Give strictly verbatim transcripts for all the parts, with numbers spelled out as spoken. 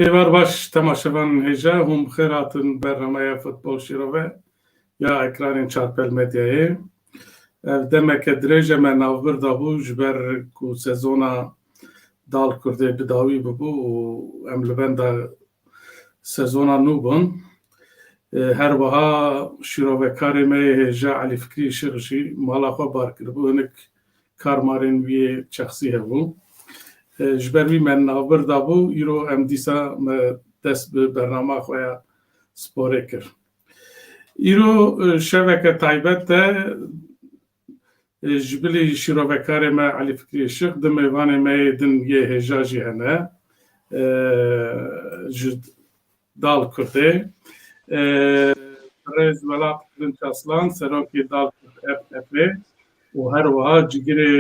Êvar baş temaşevan hêja, hûn bi xêr hatin bernameya Futbol Şîrove ya ekranên Çarpel Medyayê. Ev demeke dirêj e me navbir dabû ji ber ku sezona Dal Kurdê bi dawî bibû û em li benda sezona nû bûn. E, her wiha şîrovekarê me yê hêja Elî Fikrî Işiq jî mala xwe bar kiribû, hinek karmarên wî yê şexsî hebû. E, ji ber wî me navbir dabû, îro em dîsa me dest bi bernama xwe ya sporê kir. Îro, e, şeveke taybet e, e, ji bilî şîrovekarê me Elî Fikrî Işiq, di mêvanê me yê din yê hêja jî hene. E, ji Dal Kurdê. E, Birêz Welat Kilinç Aslan, serokê Dal Kurd F F ê û her wiha cigirê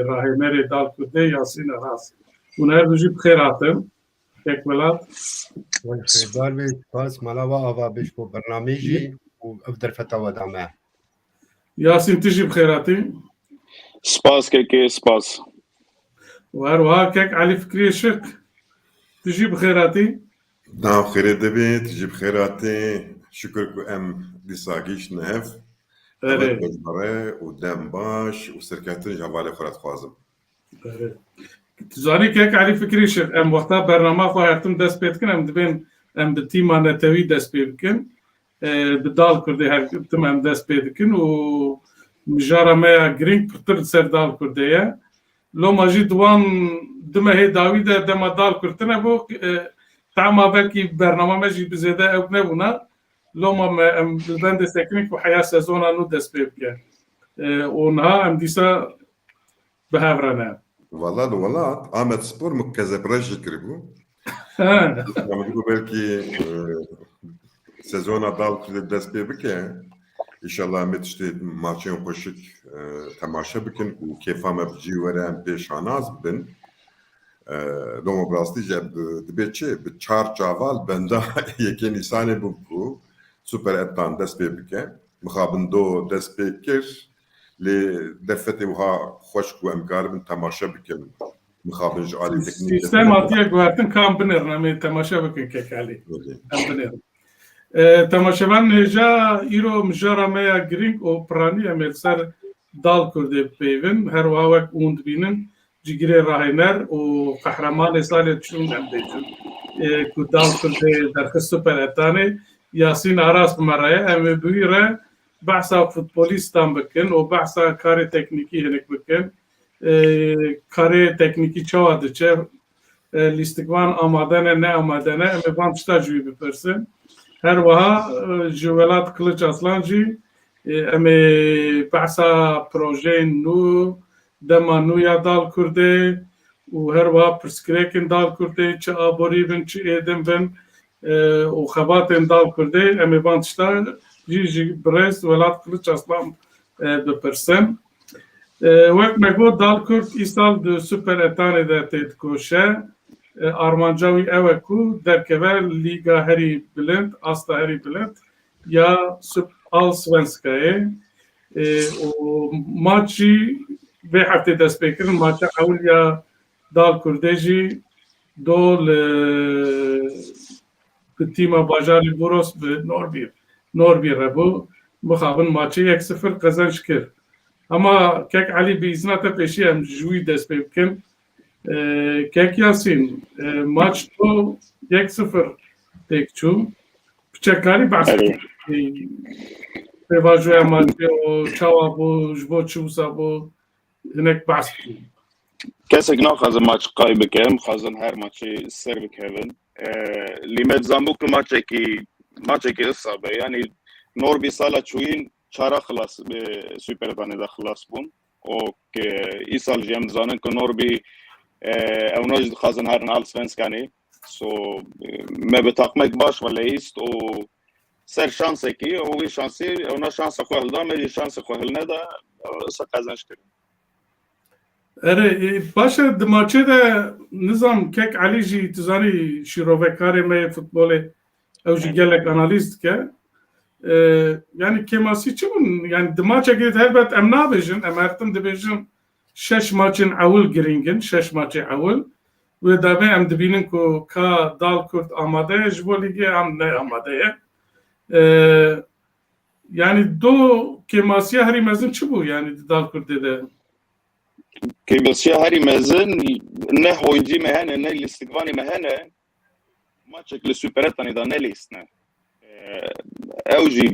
rahênerê Dal Kurdê Yasîn Aras. Hûn her du jî bi xêr hatin. Kek Welat. Xêrdar be, spas, mala we ava be ji bo bernamê jî û ev derfeta we da me. Yasîn, tu jî bi xêr hatî. Spas kekê, spas. Û her wiha kek Elî Fikrî Işiq, tu jî bi xêr hatî. Nav xêrê de bê, tu jî bi xêr hatî. Şikir ku em dîsa gihîştine hev. Erê. Heval beşdare û dem baş û serkeftin ji hevalê xwe re dixwazim. Erê. Tu zanî kek Elî Fikrî Işiq, em wexta bernama xwe hertim dest pê dikin, em dibên em bi tîma netewî dest pê bikin. E, bi Dal Kurdê her tim em dest pê dikin û mijara me ya girîng pirtir li ser Dal Kurdê ye. Loma jî di wan du mehê dawî de dema Dal Kurd tune bû, e, tahma belkî bernama me jî bi zêde ew nebûna. Loma me em li bendê sekinî ku heya sezona nû dest pê bike. E, û niha em dîsa bi hev re ne. Wala li welat Amed Spor min kezebreş jî kiribû. He. Min got belkî, e, sezona Dal Kurdê dest pê bike. Înşallah em ê tiştê maçên xweşik, e, temaşe bikin û kêfa me bi cî were em pê şanaz bibin. E, Domo bi rastî jî bi, dibê çi? Bi çar çaval benda yekê Nîsanê bû ku Super Ettan dest pê bike. Mixabin do dest pê kir. Lê derfetê wiha xweş ku em karibin temaşe bikin. Mixabin ji alî teknîk Sîstem hatiye guhertin, ka em binêrin, em ê temaşe bikin kek Elî. Belê. Em binêrin. E, temaşevan hêja, îro mijara me ya girîng û piranî em ê li ser Dal Kurdê bipeyvin. Her wiha wek hûn dibînin, cigirê rahêner û qehremanê salê çûn em bêjin. E, ku Dal Kurdê derxist Super Etanê, Yasîn Aras bi me re ye. Em ê bi wî re behsa futbolîstan bikin û behsa karê teknîkî hinek bikin. E, karê teknîkî çawa diçe? E, lîstikvan amade ne, ne amade ne? Em ê van tişta ji wî bipirsin. Her wiha, e, ji Welat Kiliç Aslan jî, e, em ê behsa projeyên nû, dema nû ya Dal Kurdê û her wiha pirsgirêkên Dal Kurdê, çi aborî bin, çi êdin bin, e, û xebatên Dal Kurdê, em ê van tişta jî ji birêz Welat Kiliç Aslan, e, bipirsin. E, wek me got, Dal Kurd îsal di Super Etanê de tê dikoşe. E, armanca wî ew e ku derkeve lîga herî bilind, asta herî bilind ya Sup-, Allsvenskayê. E, û maç jî vê heftê dest pê kirin, maça ewil ya Dal Kurdê jî do li bi tîma bajarê Borås bi Norrby, Norrby re bû. Mixabin maçê yek sifir qezenc kir. Ama kek Elî, bi îzna te pêşî em ji wî dest pê bikin. E, kek Yasîn, e, maç do yek sifir têk çû. Piçekarî behs Erê. Pêvajoya maçê û çawa bû, ji bo çi wisa bû, hinek behs bikî. Kesek naxwazin maç qay bike, em xwazin her maçê ser bikevin. E, lî me dizanbû ku maçekî, maçekî wisa be. Yanî Norrby sala çûyîn çara xilas, e, Superettanê de xilas bûn. Û ke îsal jî em dizanin ku Norrby, e, ewna jî dixwazin herin Allsvenskanê. So, e, me bi taqmek baş ve leyîst û ser şansekî û wî şansî, ewna şansa xwe hilda, me jî şansa xwe hilneda, e, se qezenc kirin. Erê, e, baş e, di maçê de nizam kek Elî jî, tu zanî, şîrovekarê me yê futbolê, ew jî gelek analîz dike. E, yanî kêmasî çi bûn? Yanî di maçekê de helbet em nabêjin, em her tim dibêjin şeş maçên ewil girîng in, şeş maçê ewil. Wê demê em dibînin ku ka Dal Kurd amade ye ji bo lîgê, em ne amade ye. E, yanî do kêmasiya herî mezin çi bû, yanî di Dal Kurdê de? Kêmasiya herî mezin ne oyuncî me hene, ne lîstikvanê me hene. Maçek li Superettanê de nelîstine. E, ew jî,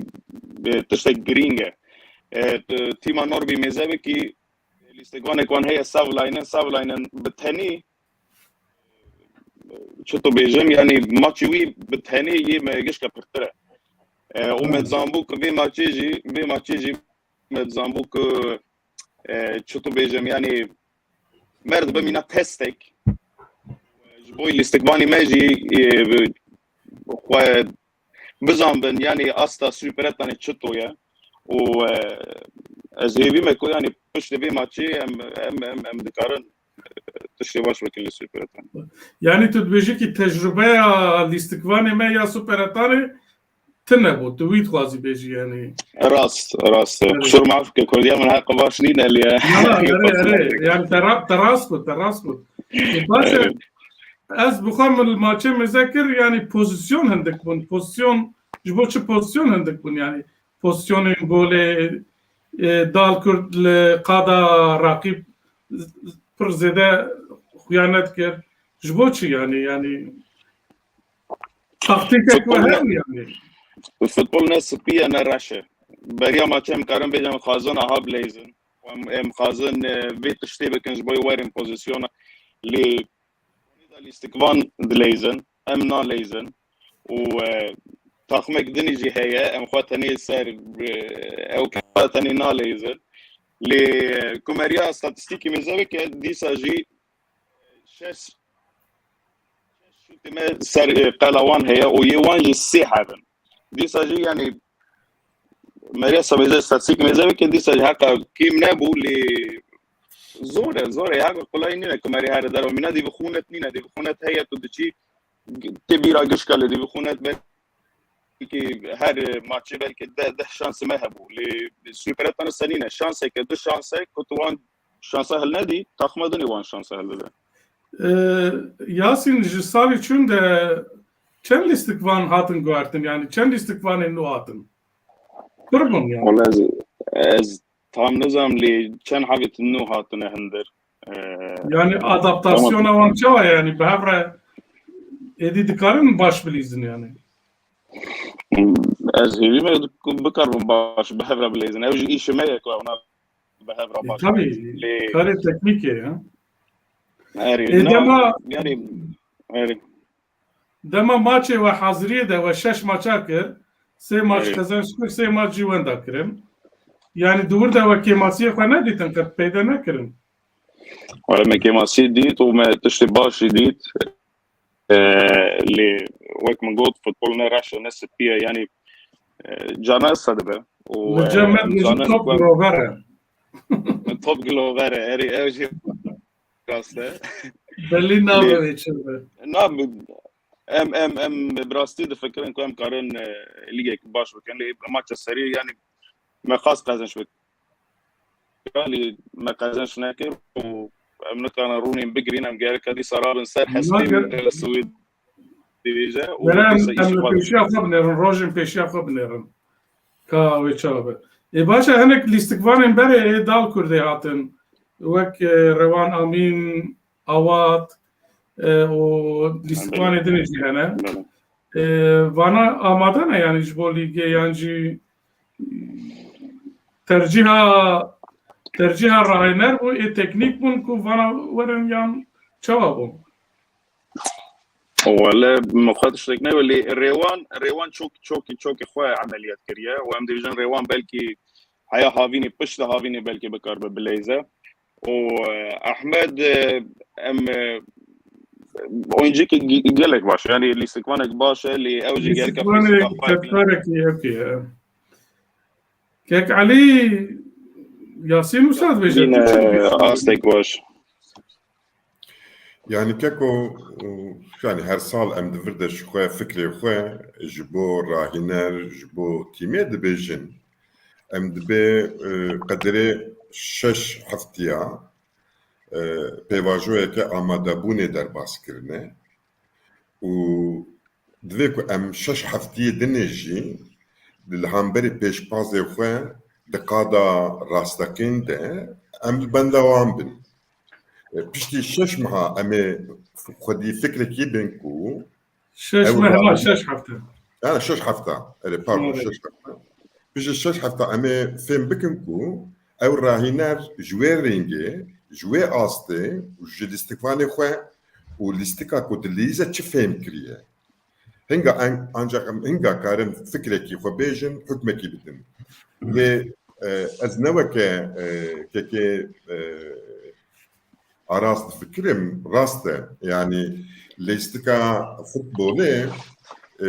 e, tiştek girîng e. E, t-, tîma Norby Mêzevekî lîstikvanek wan heye, Savlainen, Savlainen bi tenî, çi tu bêjim, yanî maçê wî bi tenê yê me gişka pirtir e. E, û me dizanbû ku vê maçê jî, vê maçê jî me dizanbû ku, e, çi tu bêjim, yanî me re dibe mîna testek. Ji bo lîstikvanê me jî, e, xwe bizanbin, yanî asta Superettanê çi to ye. Û, e, ez hêvî me ku, yanî piştî vê maçê em, em, em, em dikarin, e, tiştê baş bikin li Superettanê. Yanî tu dibêjî ki tecrûbeya lîstikvanê me ya Superettanê tune bû, tu wî dixwazî bêjî, yanî. Rast, rast. Erê. Qisûr maf ke, kurdiya min heqa baş nîne, lê Na, na, erê, erê. Yanî te ra-, te rast got, te rast got. E, baş e, Erê. Ez bi xwe min li maçê mêze kir, yanî pozîsyon hindik bûn. Pozîsyon, ji bo çi pozîsyon hindik bûn, yanî pozîsyonên golê, e, Dal Kurd li qada raqîb pir zêde xuya nedikir. Ji bo çi, yanî, yanî taktîkek we Futbol ne, heye, yanî? Futbol ne spî ye ne reş e. Beriya maçê em karin bêjin em xwazin aha bileyzin. Em, em xwazin, e, vê tiştê bikin ji bo werin pozîsyona. Lê da lîstikvan dileyzin, em naleyzin. Û, e, taxmek dinî jî heye, em xwe tenê ser, e, ew ke xwe tenê naleyzin. Lê, e, ku meriya statîstîkî mêze bike, dîsa jî şeş, şeş şûtê me ser, e, qela wan heye û yê wan jî sê hev in. Dîsa jî, yanî, meriya sa mêze, statîstîk mêze bike, dîsa jî heqa kêm nebû, lê zor e, zor e, heqa qulay nîne ku merî here derve. Mîna dîvixûnet nîne, dîvixûnet heye, tu diçî tê bîra gişka lê dîvixûnet be belkî her maçê belkî deh, deh şansê me hebû. Lê Superettanê senîne. Şanseke, du şansek ku tu wan şansa hilnedî, taxma dinê wan şansa hildide. Ee, Yasîn, ji salî çûn de çend lîstikvan hatin guhertin? Yanî çend lîstikvanên nû hatin? Pir bûn yanî. Wala ez, ez tam nizam lê çend hebît nû hatine hindir. Ee, Yanî adaptasyona wan çawa ye? Yanî bi hev re êdî dikarin baş bilîzin yanî? Ez hêvî me ku bikaribin baş bi hev re bilêzin. Ew jî îşê me ye ku ewna bi hev re E, baş tabii, bilêzin. Lê karê teknîkê ye. Erê, E, na, dema, yanî, erê. Dema maçê we haziriyê de we şeş maça kir, sê maç Erê. qezenç kir, sê maç jî wenda kirin. Yanî di wir de we kêmasiyê xwe nedîtin, qet peyde nekirin. Wala me kêmasiyê dît û me tiştê baş jî dît. E, lê wek min got, futbol ne reş e, ne spî ye. Yanî, e, cana ez dibe. Û, Li cem e, me em dibêjin zanin top ku em gilover e. Top gilover e, erê, ew jî rast e. Belî nabe Lê wê çi be. Na, em, em, em bi rastî difikirin ku em karin, e, lîgek baş bikin. Lê maça serî, yanî, me xas qezenç bikin. Lê me qezenç nekir û em nikarin rûnên bigirîn, em gereka dîsa rabin ser hespê Nakin. Swêd dibêje û Were em, dîsa em îşî li xwe pêşiya xwe binêrin, rojên pêşiya xwe binêrin. Ka wê çawa be. Ê, baş e, hinek lîstikvanên berê ê Dal Kurdê hatin. Wek, e, Rewan Amîn, Awat, e, û lîstikvanê dinê jî hene. Belê. E, vana amade ne, yanî ji bo lîgê yan jî tercîha, tercîha rahêner bû, ê teknîk bûn ku vana werin yan çawa bû? Wele, min xwe tiştek ne, welê Rêwan, Rêwan çok, çok, çok xwe emeliyat kiriye û em dibêjin Rêwan belkî heya havînê, pişta havînê belkî bikaribe bileyze. Û, e, Ahmed, e, em, e, oyuncîkî gi-, gelek baş, yanî lîstikvanek baş e, lê ew jî gereka Lîstikvanek fîzîka xwe tepkarekî yekê ye. Kek Elî, Yasîn wisa dibêje, Yine tu çi dibêjî? Astek baş. Yanî keko, yanî her sal em di vir de ji xwe fikrê xwe ji bo rahîner, ji bo tîmê dibêjin. Em dibê, e, qedirê şeş heftiya, e, pêvajoyeke amadebûnê derbas kirine û divê ku em şeş heftiyê dinê jî li hemberî pêşbazê xwe di qada rasteqîn de em li benda wan bin. E, piştî şeş meha em ê xwedî fikrekî bin ku Şeş ew meh, na, rahî-, şeş hefte. Yani şeş hefta. Erê, pardon, Evet. şeş hefta. Piştî şeş hefta em ê fêm bikin ku ew rahîner ji wê rengê, ji wê astê û ji lîstikvanê xwe û lîstika ku dilîze çi fêm kiriye. Hinga en-, ancak em hinga karin fikrekî xwe bêjin, hukmekî bidin. Lê, e, ez ne weke, e, kekê, e, Aras difikirim, rast e. Yani lêstika futbolê, e,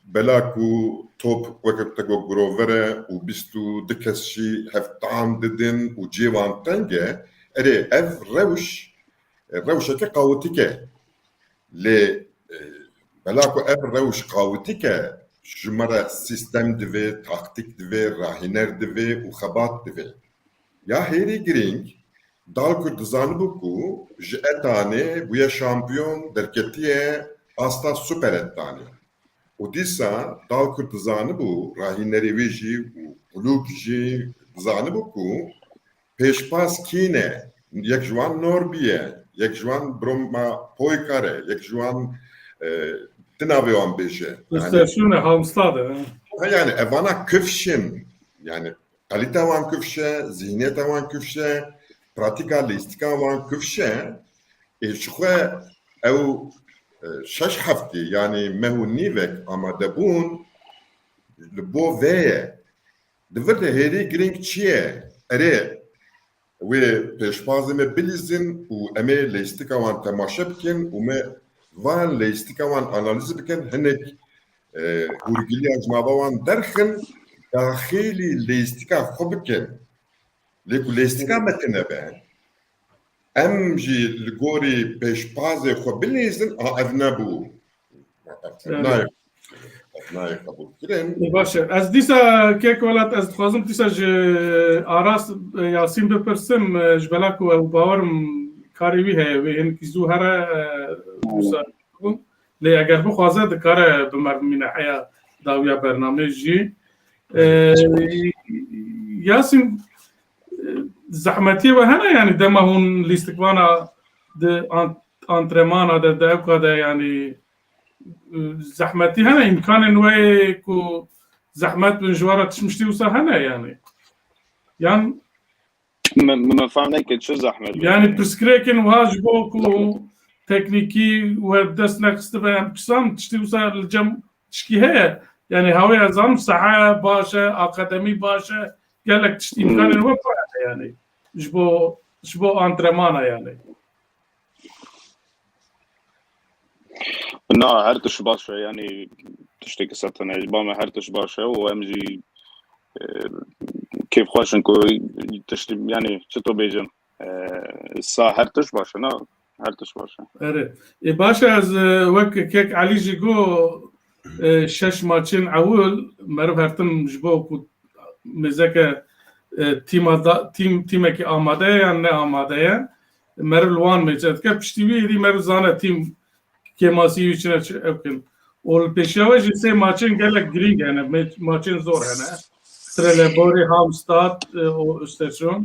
bela ku top weke te got girover e û bîst û du kes jî hevtan didin û cê wan teng e, erê ev rewş, e, rewşeke kaotîk e. Lê, e, bela ku ev rewş kaotîk e, ji me re sîstem divê, taktîk divê, rahîner divê û xebat divê. Ya hêrî girîng, dal ku dizanibû ku ji etanê bûye şampiyon, derketiye asta Super Etanê. Û dîsa dal ku dizanibû, rahînerê wî jî û kulûp jî dizanibû ku pêşbaz kî ne, yek ji wan Norbiye, yek ji wan Broma Poykar e, yek ji wan, e, ti navê wan bêje. Yani Östersund e, Halmstad e, ha. Ha, yani evana kifş in, yani kalite wan kifş e, zihniyeta wan kifş e, pratika lîstika wan kifş e. Ê ji xwe ew, e, şeş heftê, yani meh û nîvek amadebûn li bo vê ye. Di vir de hêrî girîng çi ye? Erê, wê pêşbazê me bilîzin û em ê lêstika wan temaşe bikin û me van lêstika wan analîz bikin. Hinek, e, hûrgiliyan ji nava wan derxin, daxilî lêstika xwe bikin. Lê ku lêstika me tune be, em jî li gorî pêşbazê xwe bilîzin, a ev nebû. Ev Evet. nayê, ev nayê qebûlkirin. Baş e. Ez dîsa, kek Welat, ez dixwazim dîsa ji Aras, e, Yasîn bipirsim, e, ji bela ku ew bawerim karê wî heye, wê hinkî zû here, e, dîsa bû. Lê eger bixwaze, dikare bi me bimîne heya dawiya bernameyê jî. E, Yasîn, e, zehmetiyê we hene, yani dema hûn lîstikvana di an-, antrenmana de, di ewka de, yani, e, zehmetî hene, îmkanên we yê ku zehmet bin ji we re tişt miştî wisa hene, yani? Yan Min, min fam neke çi zehmet be. Yani pirsgirêkên wiha ji bo ku teknîkî we dest nexistibe, em kisan tiştî wisa li cem tişkî heye. Yani hawê ez zanim sehe baş e, akademî baş e, gelek tişt îmkanên we pir hene yani. Ji bo, ji bo antrenmana yani. Na, her tişt baş e, yani tiştekî sed tene ji ba me her tişt baş e û em jî, e, kêfxweş in ku tiştî, yani çi to bêjim, e, sa her tişt baş e, na, her tişt baş e. Erê. E, baş e, ez, e, wek kek Elî jî got, e, şeş maçên ewil meriv her tim ji bo ku mêzeke, e, tîma da, tîm, tîmekî amade ye yan ne amade ye, meriv li wan mêze dike. Piştî wî êdî meriv zane tîm kêmasî wî çi ne çi ew kin. Û li pêşiya we jî sê maçên gelek girîng hene, me-, maçên zor hene. Trelleborg, Halmstad, e, û Östersund.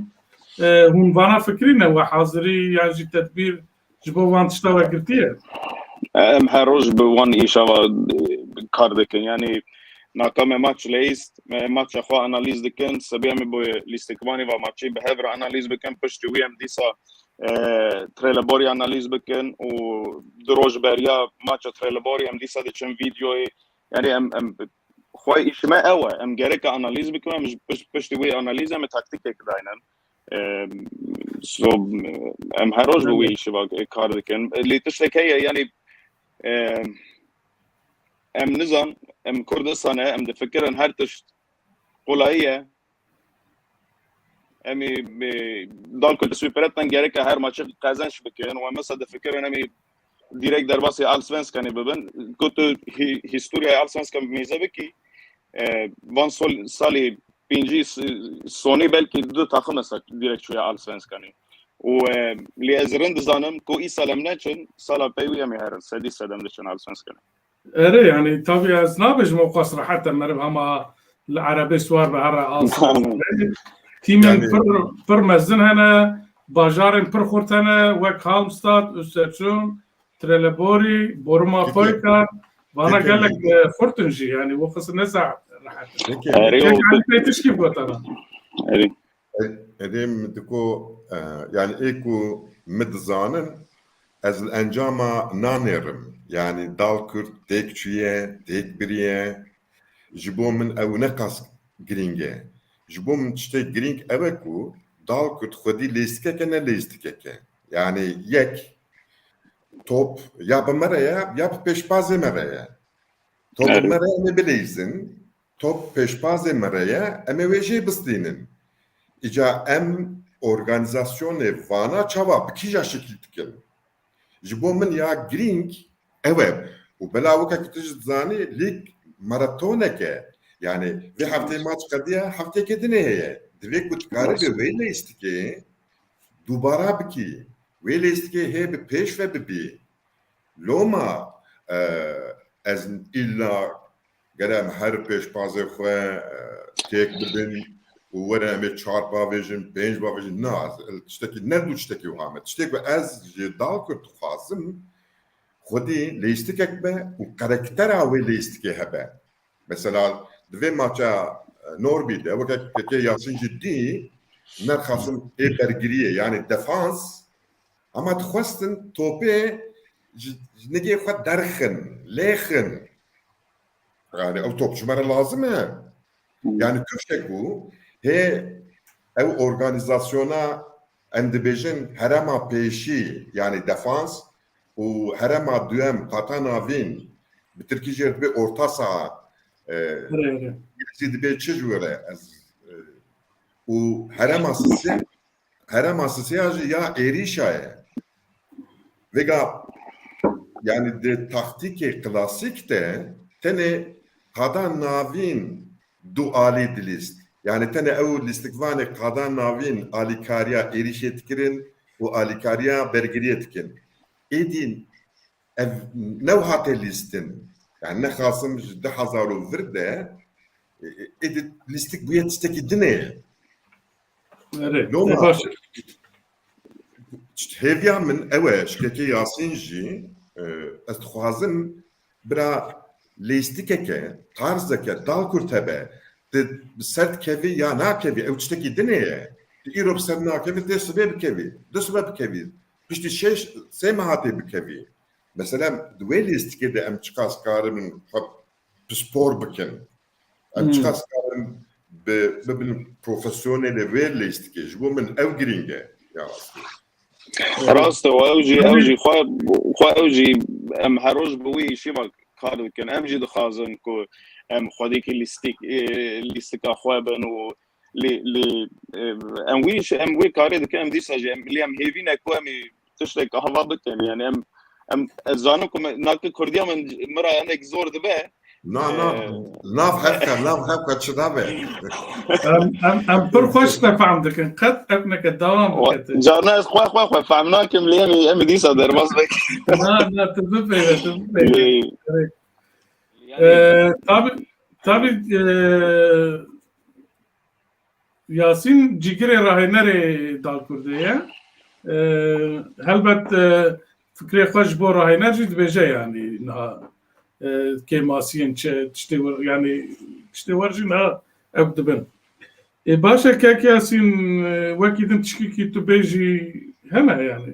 E, hûn vana fikirî ne, we hazirî yan jî tedbîr ji bo van tişta we girtiye? Em her roj bi wan îşa ve, e, kar dikin. Yani naka me maç leyîst, me maça xwe analîz dikin. Sebî em ê bo lîstikvanî ve maçî bi hev re analîz bikin. Piştî wî em dîsa, e, Trelleborgî analîz bikin û du roj beriya maça Trelleborgî em dîsa diçin vîdeoyê. Yani em, em xwe îşime ew e. Em gereke analîz bikin, em ji piş-, piştî wî analîz em ê taktîkek daynin. Em, so, em her roj bi wî Evet. îşî ve kar dikin. Lê tiştek heye, yani, em, em nizan, em Kurdistan e, em difikirin her tişt kolayî ye. Em ê, ê, dal ku li Superettan gereke her maçê qezenç bikin. Û em mesela difikirin em ê direkt derbasî Allsvenskanê bibin. Ku tu hî-, hîstoriyayê Allsvenskan mêze bikî, e, van sol-, salê pêncî s-, sonê belkî du taxim mesela direkt çûye Allsvenskanê. Û e, lê ez rind dizanim ku îsal em neçin, sala pey wî em ê herin, sedî sed em diçin Allsvenskan. Erê, yanî tabî ez nabêjim ew qas rehet e meriv hema li erebê siwar be here Allsvenskan. Tîmên pir, pir mezin hene, bajarên pir xurt hene, wek Halmstad, Östersund, Trelleborg, Borussia Poika, vana gelek e, xurt in jî, yanî wexis ne zehf rehet e. Erê, Kek o Elî pê tişkî gotana. Erê. Erê min diko, e, yanî ê ku min dizanin, ez li encama nanêrim. Yanî Dalkurd têk çûye, têk biriye. Ji bo min ew ne qas girîng e. Ji bo min tiştê girîng ew e ku Dalkurd xwedî lêstikek e, ne lêstikek e. Yanî yek top ya bi me re ye, ya bi pêşbazê me re ye. Top bi me re em ê bileyzin, top pêşbazê me re ye, em ê wê jê bistînin. Îca em organîzasyonê vana çawa bi kîja şekil dikin? Ji bo min ya girîng ew e. Û bela weke ku tu jî dizanî, lîg maratonek e. Yanî vê hefteyê maç qediya, hefteyekê dinê heye. Divê ku tu karibî wê lêstikê dubara bikî. Wê lêstikê hê bi pêş ve bibî. Loma e, ez îlla gere em her pêşbazê xwe e, têk bidin û were em ê çar bavêjin, pênc bavêjin. Na, ez tiştekî, ne dû tiştekî wiha me. Tiştê ku ez ji Dalkurd dixwazim, xwedî lêstikek be û karektera wê lêstikê hebe. Mesela di vê maça e, Norby de weke kekê Yasin jî dî, nerxasim ê bergiriyê, yanî defans, ama dixwestin topê ji, ji nigê xwe derxin, lêxin. Yani ew top ji me re lazim e. Yani tiştek bû, hê ew organîzasyona em dibêjin herema pêşî, yani defans û herema duyem, qata navîn, bi tirkî jê re dibê orta saha, e, Erê, erê. îngilîzî dibê çi ji were ez, e, û herema sisê, herema sisê ya jî ya êrîşa ye. Vêga, yani di taktîkê klasîk de tenê qada navîn du alî dilîst. Yani tenê ew lîstikvanê qada navîn alîkariya êrîşê dikirin û alîkariya bergiriyê dikin. Êdî ev ne wiha tê lîstin. Yani nexasim ji du hezar û vir de, e, e, êdî lîstik bûye tiştekî dinê ye. Erê, Loma, e, baş. Hêviya min ew e, şikekê Yasîn jî, e, ez dixwazim bira lêstikeke, tarzeke, Dalkurd hebe, tu bi ser dikevî ya nakevî, ew tiştekî dinê ye. Tu îro bi ser nakevî, tê sibê bikevî, du sibe bikevî, piştî şeş, sê meha tê bikevî. Mesela di wê lêstikê de em çiqas karibin xwe pispor bikin? Em Hmm. çiqas karin bi, bibin profesyonelê vê lêstikê? Ji bo min ew girîng e. Ya rastî. Rast e, û ew jî, ew jî xwe, xwe ew jî em her roj bi wî îşî ve kar dikin. Em jî dixwazin ku em xwedîkî lîstik, e, lîstika xwe bin û lê, lê, e, em wî, em wê karê dikin, em dîsa jî em, lê em hêvî ne ku em ê tiştek ava bikin. Yani em, em, ez zanim ku me, nake Kurdiya min, min re hinek zor dibe. Na, na, Ee, nav hevka, nav hevka çi nabe? Em, em, em pir xweş te fehm dikin. Qet ev neke, dewam bike tu. Carna ez xwe, xwe, xwe fehm nakim, lê em, em dîsa derbas bek. Na, na, tu bipeyve, tu bipeyve. Ee, tabi, tabi, e, Yasîn cîgirê rahênerê Dalkurdê ye. E, helbet, e, fikrê xwe ji bo rahêner jî dibêje, yanî niha, e, kêmasiyên çi, tiştê wir, yanî tiştê wir jî niha ew dibin. Ê, baş e, kek Yasîn, e, wekî din tişkîkî tu bêjî hene, yanî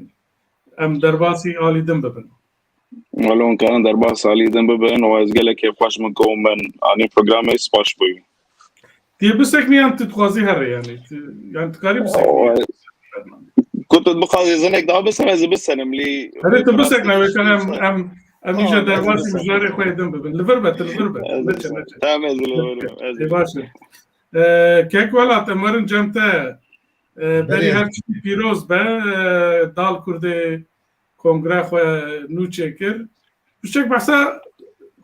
em derbasî alî din bibin. Welo hûn karin derbas alî din bibin û ez gelek kêfxweş bûm ku hûn min anî programê, spas ji bo wî. Tu yê biseknî yan tu dixwazî here, yanî tu, yanî tu karî biseknî. Ku tu bixwazî zinek daha bisene, ez ê bisenim lê. Erê, tu bisekne, wê kan em, em, em îja derbasî mijarê xwe yê din bibin. Li vir be, tu li vir be. Neçe, neçe. Tamam, ez li vir im, ez li vir im. Ê, baş e. E, kek Welat, em werin cem te. E, berî her tiştî pîroz be, e, Dalkurdê kongre xwe nû çêkir. Tiştek behsa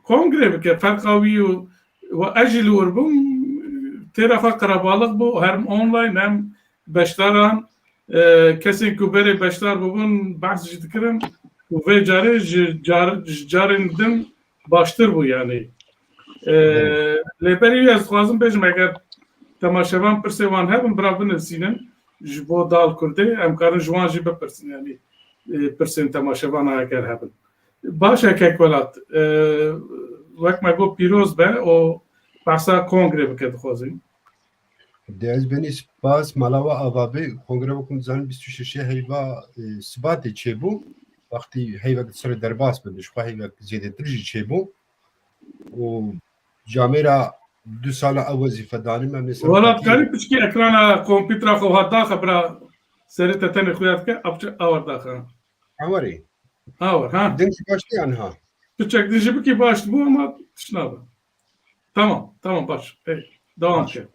kongre bike, ferqa wî û, û ez jî li wir bûm, têra xwe qerebalix bû, hem online hem beşdaran, E, kesên ku berê beşdar bûbûn behs jî dikirin û vê carê ji car-, ji carên din baştir bû yanî. E, lê berî wî ez dixwazim bêjim, eger temaşevan pirsê wan hebin, bira binivîsînin ji bo Dal Kurdê, em karin ji wan jî bipirsin, yanî, e, pirsên temaşevana eger hebin. Baş e, Kek Welat, e, wek me got pîroz be, û behsa kongre bike dixwazin. Dê ez benî spas, mala we ava be, kongre wekî dizanin bîst û şeşê heyva, e, Sibatê çêbû. Wextî heyvek di serê derbas bin, ji xwe heyvek zêdetir jî çêbû. Û camêra du sala ew wezîfe danî me, em ê ser Welat, xetî karî piçkî ekrana kompîtera xwe hat daxe, bira serê te tenê xuya dike, apçe awar daxe. Awarê. Awar, ha. Din jî baş tê ya niha? Piçek din jî bikî baş dibû, ama tişt nabe. Tamam, tamam, baş. Ey, devam Baş. ke.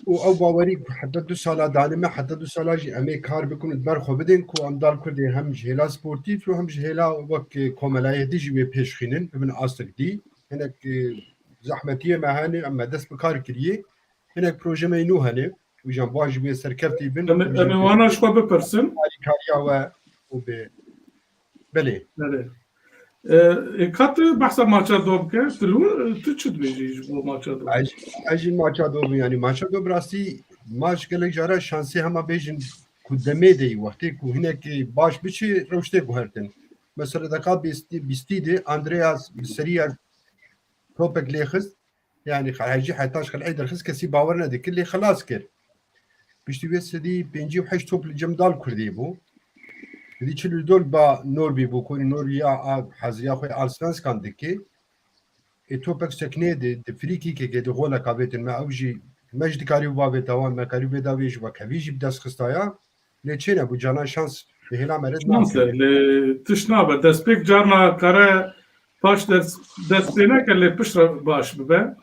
Û ew bawerî ku heta du sala danî me, heta du sala jî em ê kar bikin û di ber xwe bidin ku em Dal Kurdê hem ji hêla sportîf û hem ji hêla wek, e, komelayê dî jî wê pêş xînin, bibin astek dî. Hinek, e, zehmetiyê me hene, em me dest bi kar kiriye. Hinek proje me nû hene û jan wan jî wê serkeftî bin. Em ê, em ê wana ji xwe bipirsin. Alîkariya we û bi Belê. Belê. E, e, ka tu behsa maça do bike, tu li wir, tu çi dibêjî ji bo maça do? Ez, ez jî maça do bû, yanî maça do bi rastî maç gelek cara şansê hema bêjin ku demê de yî wextê ku hinekî baş biçî rewştê guhertin. Mesela deka bîstî, bîstî de Andreas bi seriya topek lê xist. Yanî hejî heta ji xel'ê derxist, kesî bawer nedikir, lê xelas kir. Piştî wê sedî pêncî û heşt top li cem Dal Kurdê bû. Dî çil û dol ba Norbî bû, ku Norbî ya a heziriya xwe Allsvenskan dike. Ê topek seknê di, di frîkîkekê di goleka vêtin me, ew jî me jî dikarî bavêta wan, me karî bêda wê jî wek hevî jî bi dest xistaya. Lê çênebû, cana şans bi hêla me re Şans e, naket. Lê tişt nabe. Destpêk carna kare paş dest, dest pê neke, lê pişt re baş bibe.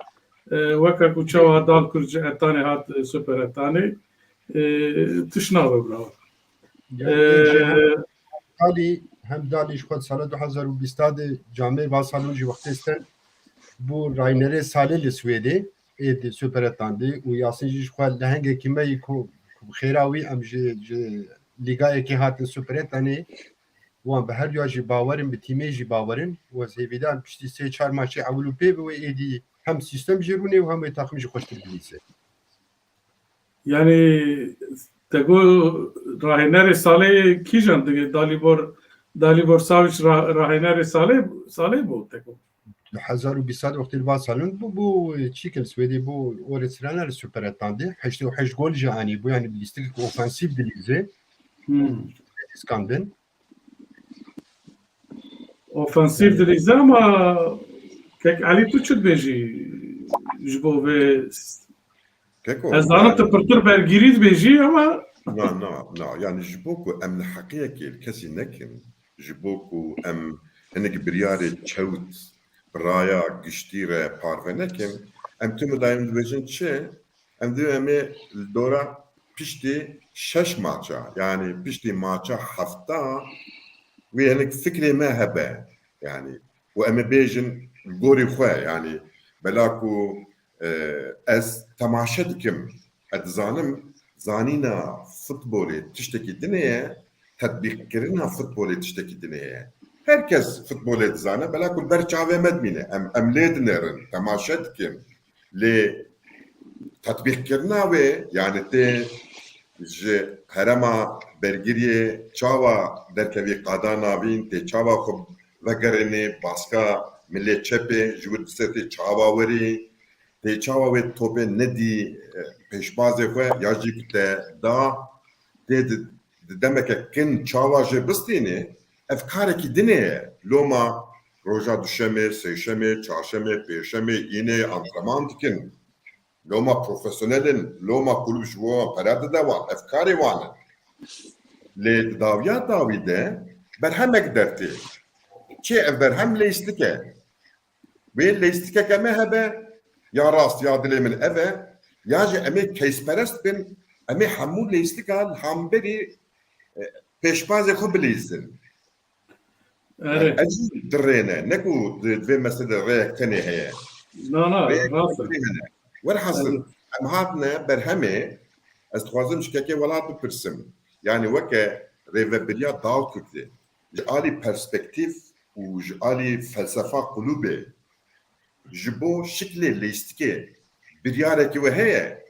E, weke ku çawa Dal Kurd ji Etanê hat, e, Super Etanê, e, tişt nabe, bravo. Yani, E, hem Dalî, hem Dalî ji xwe di sala du hezar û bîst de camê va salon jî wextê sten bû raynerê salê li Swêdê, ê di Super Etan de û Yasin jî ji xwe lehengekî me yî ku, ku bi xêra wî em ji, ji Lîgayekê hatin Super Etanê. Wan bi her duya jî bawer in, bi tîmê jî bawer in. Û ez hêvîdar im piştî sê çar maçê ewil û pê bi wê êdî hem sîstem jî rûnê û hem wê taxim jî xweştir bilîze. Yani, te got rahênerê salê kîjan digê? Dalibor, Dalibor Savic ra-, rahênerê salê, salê bû, te got? Di hezar û bîst de wextê li van salon bû, bû çîkin Swêdê bû orê sirana li Super Etan de. Heştê û heşt gol jî anî bû, yani lîstikek ofensîf dilîze. Hmm. Skandin. Ofensîf dilîze ama Kek Elî, tu çi dibêjî ji bo vê? Keko, Ez zanim yani tu pirtir bergîrî dibêjî ama Na, na, na. Yani ji bo ku em neheqiyekê li kesî nekin, ji bo ku em hinek biryarê çewt bi raya giştî re parve nekin, em tim û daim dibêjin çi? Em dibê em ê li dora piştî şeş maça, yani piştî maça hefta wê hinek fikrê me hebe. Yani û em ê bêjin li gorî xwe, yani bela ku, e, ez temaşe dikim, ez dizanim zanîna futbolê tiştekî din e, tetbîqkirina futbolê tiştekî din e. Her kes futbolê dizane, bela ku li ber çavê me dimîne. Em, em lê dinêrin, temaşe dikin. Lê tetbîqkirina wê, yani tê ji herêma bergiriyê çawa derkevî qada navîn, tê çawa xwe vegerênê baska milê çepê, ji wir disetê çawa werî, tê çawa wê topê nedî, e, pêşbazê xwe ya jî ku te da, tê di, di demeke kin çawa jê bistînê, ev karekî dinê ye. Loma roja duşemê, sêşemê, çarşemê, pêşemê, înê antrenman dikin. Loma profesyonel in, loma kulüp ji bo wan pere dide wan. Ev karê wan e. Lê di dawiya dawî de berhemek dertê. Çi ev berhem leyîstik e. Wê leyîstikeke me hebe, ya rast ya dilê min ev e, ya jî em ê keysperest bin, em ê hemû leyîstika li hemberî, e, pêşbazê xwe bileyîsin. Erê. Yani, ez jî dirêne, ne ku di, di vê meselê rêyek tenê heye. Na, na, rêyek rast e. Tenê hene. Welhasil, Erê. Em hatine berhemê, Ez dixwazim ji kekê welat bipirsim. Yanî weke rêvebiriya Dal Kurdê, ji alî perspektîf û ji alî felsefa qulûbê, ji bo şiklê lêstikê biryarekî we heye?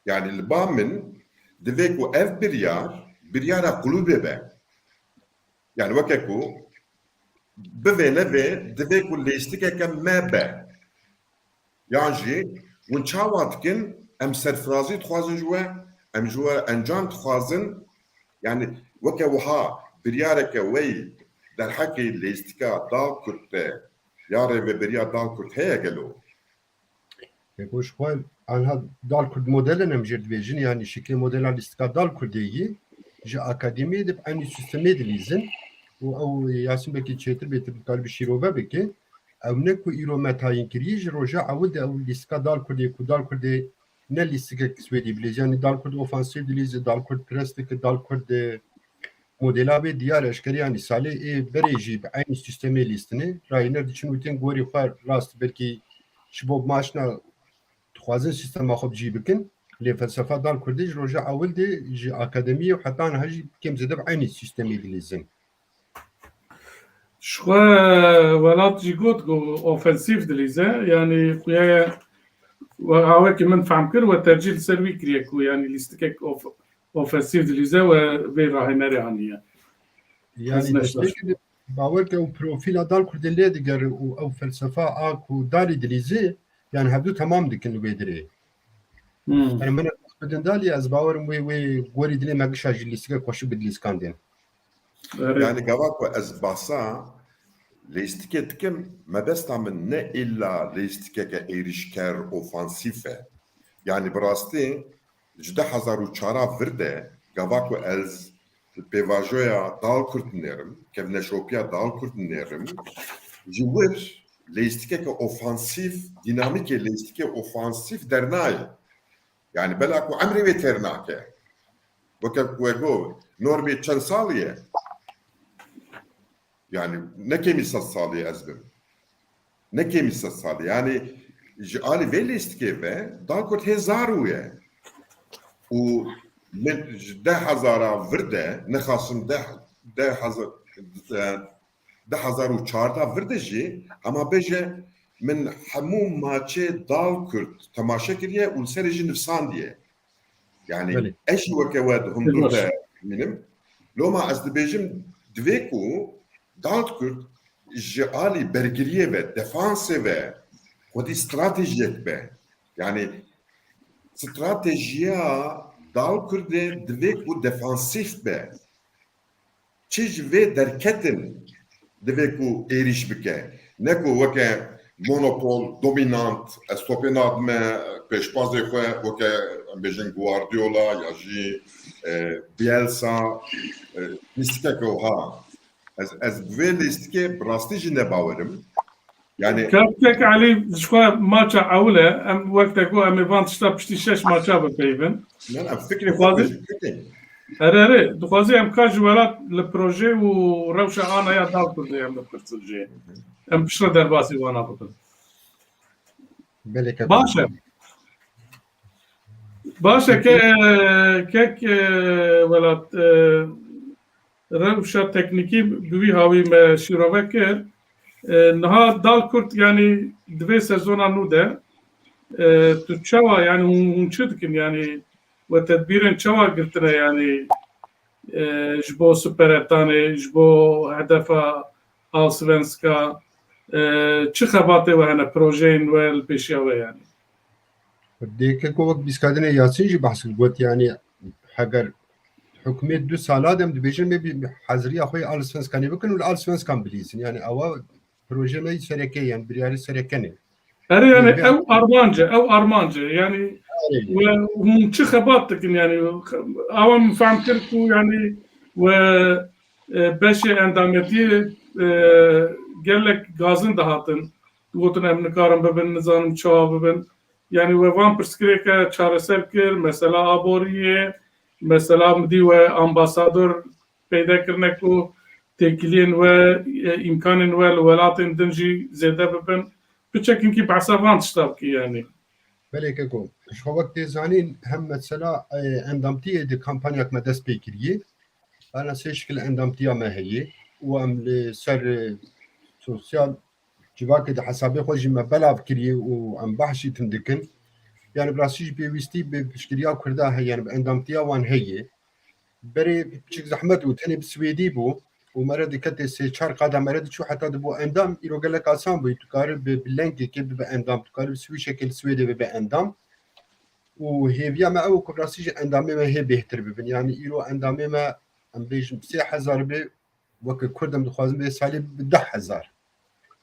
Yanî li ba min divê ku ev biryar, biryara qulûbê be. Yanî weke ku bivê nevê divê ku lêstikeke me be. Yan jî hûn çawa dikin, em serfirazî dixwazin ji we, em ji we encam dixwazin. Yanî weke wiha biryareke we yî derheqê lêstika Dal Kurd de ya rêveberiya Dal Kurd heye gelo? Lê ku ji xwe anha Dal Kurd model in em jê dibêjin, yanî şeklê modela lîstika Dal Kurdê yî ji akademiyê de bi eynî sîstemê dilîzin û ew Yasîn belkî çêtir bêtir dikarî bi şîrove bike. Ew ne ku îro me tayîn kiriye, ji roja ewil de ew lîstika Dal Kurdê ku Dal Kurdê ne lîstikek Swêdî bilîze, yanî Dal Kurd ofansîf dilîze, Dal Kurd pres dike, Dal Kurd, e, modela wê diyar eşkere, yanî salê ê berê jî bi eynî sîstemê lîstine. Rayîner diçin û tên gorî xwe rast belkî ji bo maşna dixwazin sîstema xwe bi cî bikin. Lê felsefa Dal Kurdî ji roja ewil de ji akademiyê û heta niha jî kêm zêde bi eynî sîstemê dilîzin. Ji xwe welat jî got ku ofensîf dilîze, yanî xuya ye, we awekî min fehm kir, we tercîh li ser wî kiriye ku yanî lîstikek of-, ofensîf dilîze we vê rahênerê aniye. Yanî Ez neştaş- destpêkê de bawer ke ew profîla Dal Kurdê lê digere û ew felsefa a ku Dalî dilîzê, yanî hevdu temam dikin li wê dirê. Hmm. Yanî min bidin Dalî, ez bawerim wê, wê gorî dilê me gişa jî lîstikek xweşik bi dilîskandin. Erê. Yanî gava ku ez bahsa lêstikê dikim, mebesta min ne îlla lêstikeke êrîşker, ofansîf e. Yanî bi rastî ji du hezar û çar a vir de gava ku ez pêvajoya Dal Kurd dinêrim, kevneşopiya Dal Kurd dinêrim, ji wir lêstikeke ofansîf, dînamîkê lêstikê ofansîf dernayê. Yanî bela ku emrê wê têr nake. Weke ku we got, Normê çend salî ye? Yanî ne kêmî sed salî ez bim. Ne kêmî sed salî. Yanî ji alî vê lîstikê ve Dal Kurd hê zarû ye. Û min ji deh hezar a vir de, nexasim deh, deh hezar, e, du hezar û çardeh vir de jî, hema bêje min hemû maçê Dal Kurd temaşe kiriye û li serê jî nivsandiye. Yanî Belê. ez jî weke we di hundir Baş. de bînim. Loma ez dibêjim divê ku Dal Kurd ji alî bergiriyê ve, defansê ve xwedî stratejiyek be. Yanî stratejiya Dal Kurdê divê ku defansîf be. Çi ji vê derketin divê ku êrîş bike. Ne ku weke monopol, dominant, ez topê nadime pêşbazê xwe weke, em bêjin Guardiola ya jî, e, Bielsa, e, lîstikeke wiha. Ez, ez bi vê lîstikê bi rastî jî ne bawer im. Yanî Kak, Kak Elî, ji xwe maça ewil e. Em wek te got, em ê van tişta piştî şeş maça bipeyvin. Ne, ne, fikrê xwe Dixwazin- bêjin, fikrê. Here, here, dixwazî em ka ji welat li proje û rewşa ana ya Dal Kurdê em bipirsin jê. Em piştre derbasî wana bikin. Belê, Kak. Baş e. Baş e, ke, kek, e, welat, e, rewşa teknîkî bi wî hawî me şîrove kir. E, niha Dal Kurd, yanî di vê sezona nû de, e, tu çawa, yanî hûn, hûn çi dikin, yanî we tedbîrên çawa girtine, yanî, e, ji bo Superettanê, ji bo hedefa Allsvenska, e, çi xebatê we hene, projeyên we li pêşiya we, yanî? Dêke ku wek bîskadinê Yasîn jî behs kir, got, yanî heger hikûmet du sala dem dibêjin, me bî heziriya xwe yê Allsvenskanê bikin û li Allsvenskan bilîzin. Yanî ewa proje me sereke, yanî biryarê sereke ne. Erê, yanî Yanî ew armanc e, ew armanc e. Yanî Erê. we hûn çi xebat dikin, yanî ew em fehm kir ku, yanî we, e, beşê endametiyê, e, gelek gazin dihatin. Digotin em nikarin bibin, nizanim çawa bibin. Yanî we van pirsgirêke çareser kir, mesela aboriyê, mesela midî we ambasador peyda kirine ku têkiliyên we, e, îmkanên we li welatên din jî zêde bibin. Piçek hinkî behsa van tişta bikî, yanî. Belê keko. Ji xwe wek tê zanîn, hem mesela, e, endamtiyê di kampanyak me dest pê kiriye. Ana sê şikil endamtiya me heye û em li ser, e, sosyal civakê di hesabê xwe jî me belav kiriye û em behs jî tim dikin. Yani bi rastî jî pêwîstî bi piştgiriya Kurda heye, yani bi endamtiya wan heye. Berê piçik zehmet û tenê bi Swêdî bû û me re diketê sê çar qada me re diçû heta dibû endam, îro gelek asan bû. Tu karî bi, bi lengekê bibe endam, tu karî bi swîşekê li Swêdê bibe endam. Û hêviya me ew ku bi rastî jî endamê me hê bêhtir bibin. Yani îro endamê me, em bêjin sê hezar be, weke Kurd em dixwazin vê salê bi deh hezar.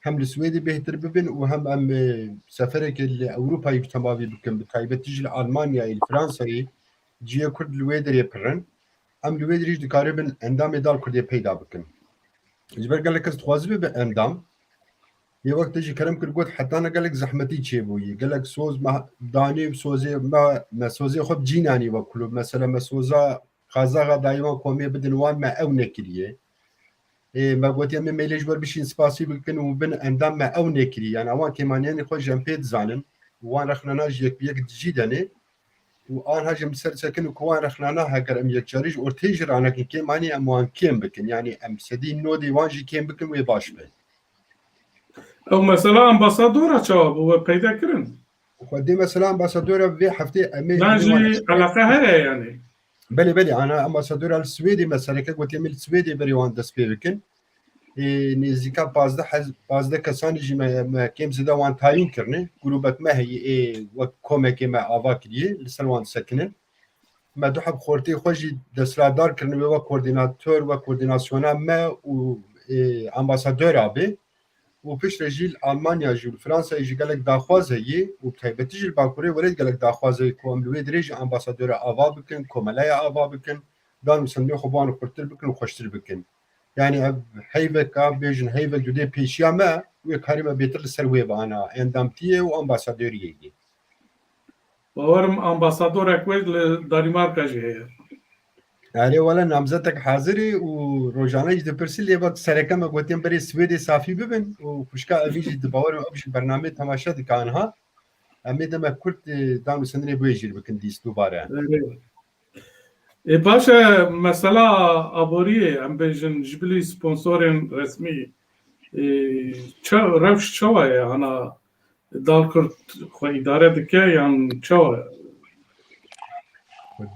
Hem li Swêdê bêhtir bibin û hem em, e, seferekê li Ewropayê bi temavî bikin, bi taybetî jî li Almanyayê, li Fransayê, cihê Kurd li wê derê pir in. Em li wê derê jî dikaribin endamê Dal Kurdê peyda bikin. Ji ber gelek kes dixwazibe be endam. Yê wextê jî kerem kir got, hetana gelek zehmetî çêbûyî. Gelek soz me danî, sozê me, me sozê xwe bi cî nanî wek kulûb. Mesela me soza Qazaxa dayî wan komê bidin wan, me ew nekiriye. Ê, me gotiye, me mêlê ji wer bişîn spasî bikin û bin endam, me ew nekiriye. Yani wan kêmaniyên xwe jî em pê dizanin. Wan rexnana ji yek bi yek dijî denê. Û anha jî em ser sekin û ku wan rexnana heger em yekcarî ji ortê jî ranekin, kêmanî em wan kêm bikin. Yani em sedî nodê wan jî kêm bikin, wê baş be. Ew mesela ambasadora çawa bû we peyda kirin? Xwedê mesela ambasadora vê heftê em ê Yan jî eleqe heye yani? Belê, belê, ana ambasadora li Swêdê me sereke gotiye, em ê li Swêdê berê wan dest pê bikin. Ê, nêzîka pazdeh hez-, pazdeh kesanî jî me, me kêm zêde wan tayîn kirine. Grûbek me heye, ê, wek komekê me ava kiriye, li ser wan disekinin. Me du heb xortê xwe jî desthilatdar kirine, wê wek koordînator, wek koordînasyona me û, ê, ambasadora bê. Û piştre jî li Almanya jî û li Fransayê jî gelek daxwaz heye û bi taybetî jî li Bakurê Welêt gelek daxwaz heye ku em li wê dirê jî ambasadora ava bikin, komelaya ava bikin, dan û sendê xwe bi wan xurtir bikin û xweştir bikin. Yani ev heyveka, bêjin heyvek dudê pêşiya me, wê karî me bêtir li ser wê biana endamtiyê û ambasadoriyê yê. Bawerim ambasadorek wê li Danîmarka jî heye. Erê wele namzetek hazir e û rojane jî dipirsî, lê wek sereke me gotiye berê Swêdê safî bibin û xwişka evîn jî di bawerim ew jî bernameyê temaşe dike anha. Em ê deme kurt, e, dan û sendinê bi wê jî bikin dîs dubare. Erê. Ê, baş e, mesela aboriyê, em bêjin ji bilî sponsorên resmî, ê, çe-, rewş çawa ye? Ana Dal Kurd xwe îdare dike yan çawa?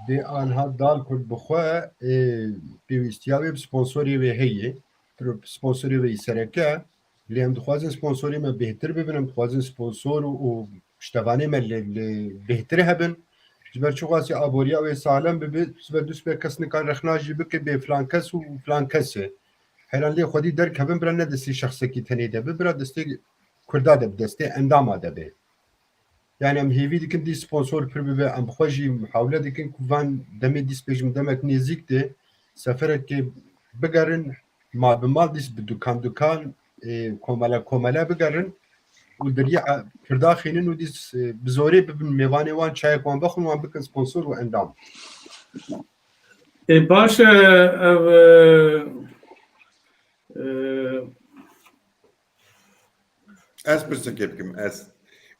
Dê anha Dal Kurd bi xwe, ê, pêwîstiya wê bi sponsorê wê heye. Pro-, sponsorê wê yî sereke. Lê em dixwazin sponsorê me bêhtir bibin, em dixwazin sponsor û, û piştevanê me li, li bêhtir hebin. Ji ber çi xwasî aboriya wê salem bibe, ji ber du sibê kes nikare rexna jî bike bê filan kes û filan kes e. Heyran lê xwedî derkevin bira ne destê şexsekî tenê de be, bira destê Kurda de be, destê endama de be. Yani em hêvî dikin dî sponsor pir bibe, em bi xwe jî muhawile dikin ku van demê dîs bêjim demek nêzîk de seferekê bigerin, mal bi mal dîs bi dukan dukan, e, komele komele bigerin û deriyê, e, pirdaxînin û dîs, e, bi zorê bibin mêvanê wan, çayek wan vexwin, wan bikin sponsor û endam. Ê, baş e, ev, e, e, Ez pirsekê bikim, ez.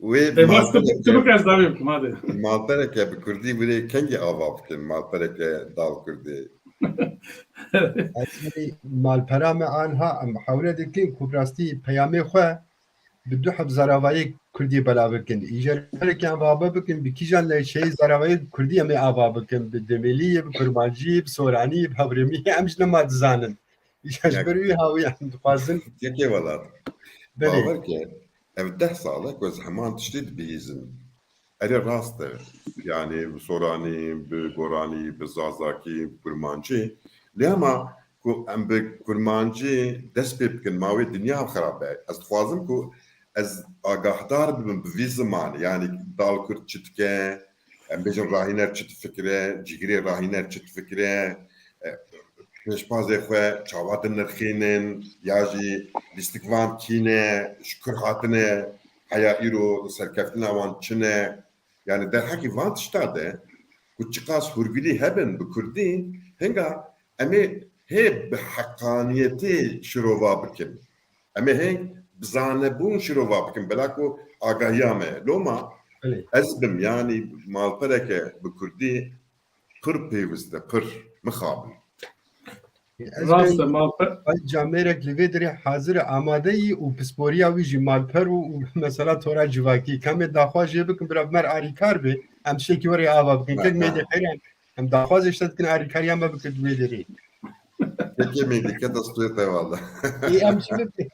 Wê Ê, baş, tu, tu malpereke, bike, ez dawî bikim, hadi. Malpereke bi kurdî wê kengî ava bikin, malpereke dal kurdî. Ez malpera me anha, em hewle dikin ku bi rastî peyamê xwe bi du heb zaravayê kurdî belav bikin. Îcar berekî em ava bikin, bi kîjan lewşeyê zaravayê kurdî em ê ava bikin, bi demêlî yê, bi kurmancî yê, bi soranî yê, bi hewrêmî yê, em jî nema dizanin. Ya ji ber wî hawî em dixwazin. Yekê welat. Belê. Bawer ke, ev deh sal e ku ez heman tiştê dibihîzim. Erê rast e. Yani bi soranî, bi goranî, bi zazakî, bi kurmancî. Lê hema ku em bi kurmancî dest pê bikin, ma wê dinya xerab e. Ez dixwazim ku ez agahdar bibim bi vî zimanê. Yani dal kurd çi dike, em bêjin rahîner çi difikire, cîgirê rahîner çi difikire, e, pêşbazê xwe çawa dinirxînin, ya jî lîstikvan kî ne, ji kur hatine, heya îro serkeftina wan çi ne? Yani derheqî van tişta de ku çiqas hûrgilî hebin bi kurdî, hinga em ê hê bi heqaniyetê şirova bikin. Em ê hê bi zanebûn şirova bikin, bila ku agahiya me. Loma Belê. Ez bim, yanî malpereke bi kurdî pir pêwist e, pir mixabin. Ez Rast e, malper. Ay camêrek li vê derê hazir e, amade yî û pisporiya wî jî malper û, û mesela tora civakî. Kamê daxwaz jê bikin, bira mer arîkar be, em tiştekî werê ava bikin. Kek mêdê xeyran, em daxwazê işte dikin arîkariya me bikin di wê derê. Kekê mêdê kete stûyê te wala. Ê, em jî bikin.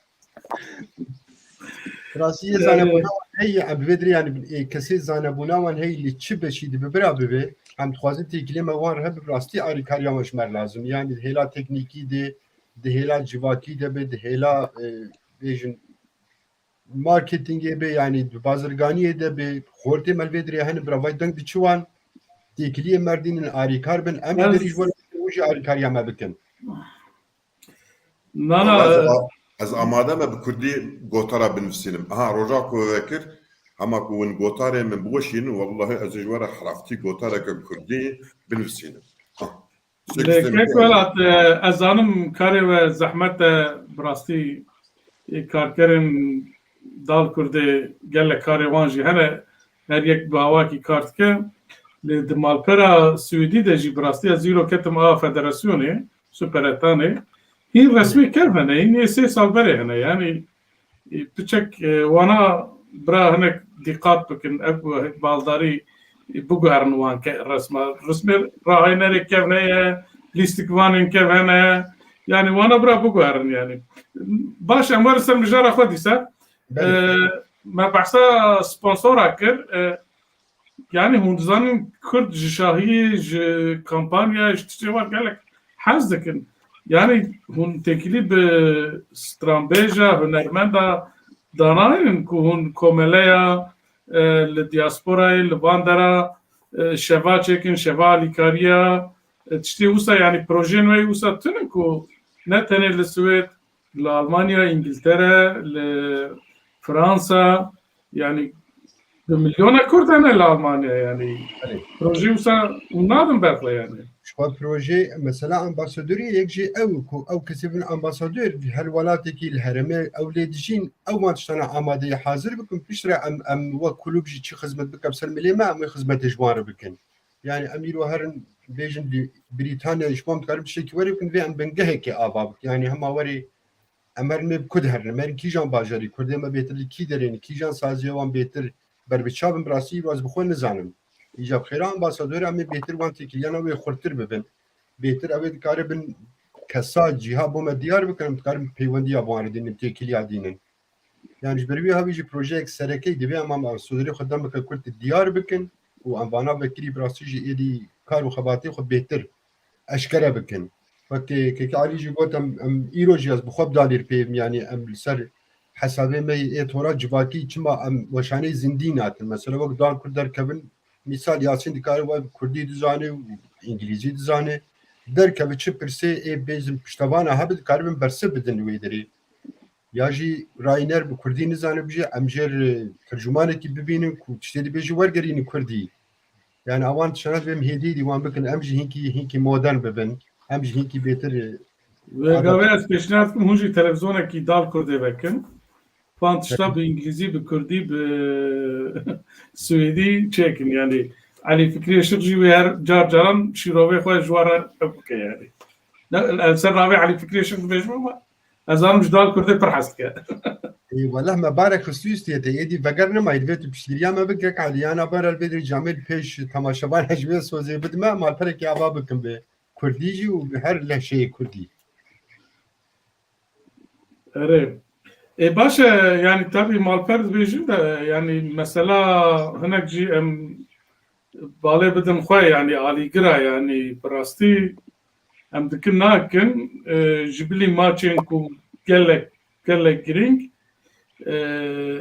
Rastî yê zanebûna wan heye, em bi vê dirê, yani, ê, kesê zanebûna wan heye li çi beşî dibe bira bibe, em dixwazin têkilê me wan re hebe, bi rastî arîkariya wan ji me re lazim. Yani di hêla teknîkî de, di hêla civakî de be, di hêla, e, bêjin marketingê be, yani di bazirganiyê de be, xortê me li vê dirê hene, bira vay deng diçi wan, têkiliyê me re dînin, arîkar bin, em jî Ez- berî ji wan jî arîkariya me bikin. Nana, Vallahi ez, ez amade me bi kurdî gotara binivîsînim. Aha, roja ku vekir, hema ku win gotarê min biweşînin, wallahi ez ji we re heraftî gotareke kurdî binivîsînim. Ha. Lê kek Welat, e, ez zanim karê we zehmet e, bi rastî, e, karkerên dal kurdê gelek karê wan jî hene, her yek bi awakî kar dike. Lê di malpera Swêdî de jî bi rastî ez îro ketim a federasyonê, Superettanê. Hîn resmî kev hene, hîn ê sê sal berê hene. Yanî, e, piçek, e, wana bira hinek dîqat bikin, ev baldarî, e, biguherin wan ke resma. Resmê rahaynerê kev heye, lîstikvanên kev hene. Yanî wana bira biguherin yanî. Baş, em werin ser mijara xwe dîsa. Belê. E, me behsa sponsora kir. E, yanî hûn dizanin Kurd ji şahiyê, ji kampanya, ji tiştê wan gelek hez dikin. Yanî hûn têkilî bi stranbêja, hunermenda danaynin ku hûn komeleya, e, li diasporayê, li van dera, e, şeva çêkin, şeva alîkariya, e, tiştê wisa, yanî projeyên we wisa tune ku ne tenê li Swêd, li Almanya, Îngiltere, li Fransa, yanî bi milyona Kurd hene li Almanya, yanî Belê. Projeyê wisa hûn nadin ber xwe yanî. Ji xwe proje, mesela ambasadorê yek jî ew ku ew kesê bin ambasador her welatekî li herêmê ew lê dijîn, ew van tiştana amadeyî hazir bikin, piştre em, em wek kulûb jî çi xizmet bike bi ser milê me, em wê xizmetê ji wan re bikin. Yani em îro herin bêjin di Brîtanya ji wan dikarin tiştekî werê bikin, vê em bingehekê ava bikin. Yani hema werê em herin ê bi ku diherin, em herin kîjan bajarî, kurdê me bêtir li kî derê ne, kîjan saziyê wan bêtir berbiçav in, bi rastî îro ez bi xwe nizanim. Îca bi xêra ambasadorê em ê bêtir wan têkiliyana wê xurtir bibin. Bêtir ew ê dikaribin kesa cîha bo me diyar bikin, em dikarin peywendiya bi wan re dînin, têkiliya dînin. Yani ji ber wî hevî jî projeyek serekeyî divê em, em ambasadorê xwe demeke kurt diyar bikin û em vana vekirî bi rastî jî êdî kar û xebatê xwe bêtir eşkere bikin. Wek kekê Alî jî got, em, em îro jî ez bi xwe bi dalîr pêvim, yani em li ser hesabê me yê ê tora civakî çima em weşanê zindî nakin. Mesela wek dal kurd derkevin, mîsal Yasîn dikare we kurdî dizane û îngilîzî dizane. Derkeve çi pirsê ê bêjin piştevana hebe dikaribin bersiv bidin li wê derê. Ya jî rayner bi kurdî nizane bijî, em jê re, e, tercûmanekî bibînin ku tiştê dibêjî wergerînin kurdî. Yani awan tiştana divê em hêdî dî wan bikin, em jî hinkî, hinkî modern bibin, em jî hinkî bêtir, e, Vê gavê ez pêşniyar dikim hûn jî televîzyonekî dal kurdê vekin. Van tişta bi îngilîzî, bi kurdî, bi swêdî çêkin. Yani Elî Fikrî Işık jî wê her car caran şîrovê xwe ji wan re bike yani. Ne, ez ser navê Elî Fikrî Işık dibêjim ama ez zanim ji dal kurdê pir hez dike. Ê, weleh me barek xistî û stiyetê, êdî veger nema, êdî vê tu piştgiriya me bike, Elî, yana ber el vê dirê camêr pêş temaşevan ji vê sozê bidime, malperekî ava bikim bi kurdî jî û bi her lehçeyê kurdî. Erê. Ê, baş e, yani tabî malper dibêjin de, yani mesela hinek jî em balê bidin xwe, yani alîgira, yani bi rastî em dikin nakin, e, ji bilî maçên ku gelek, gelek girîng, e,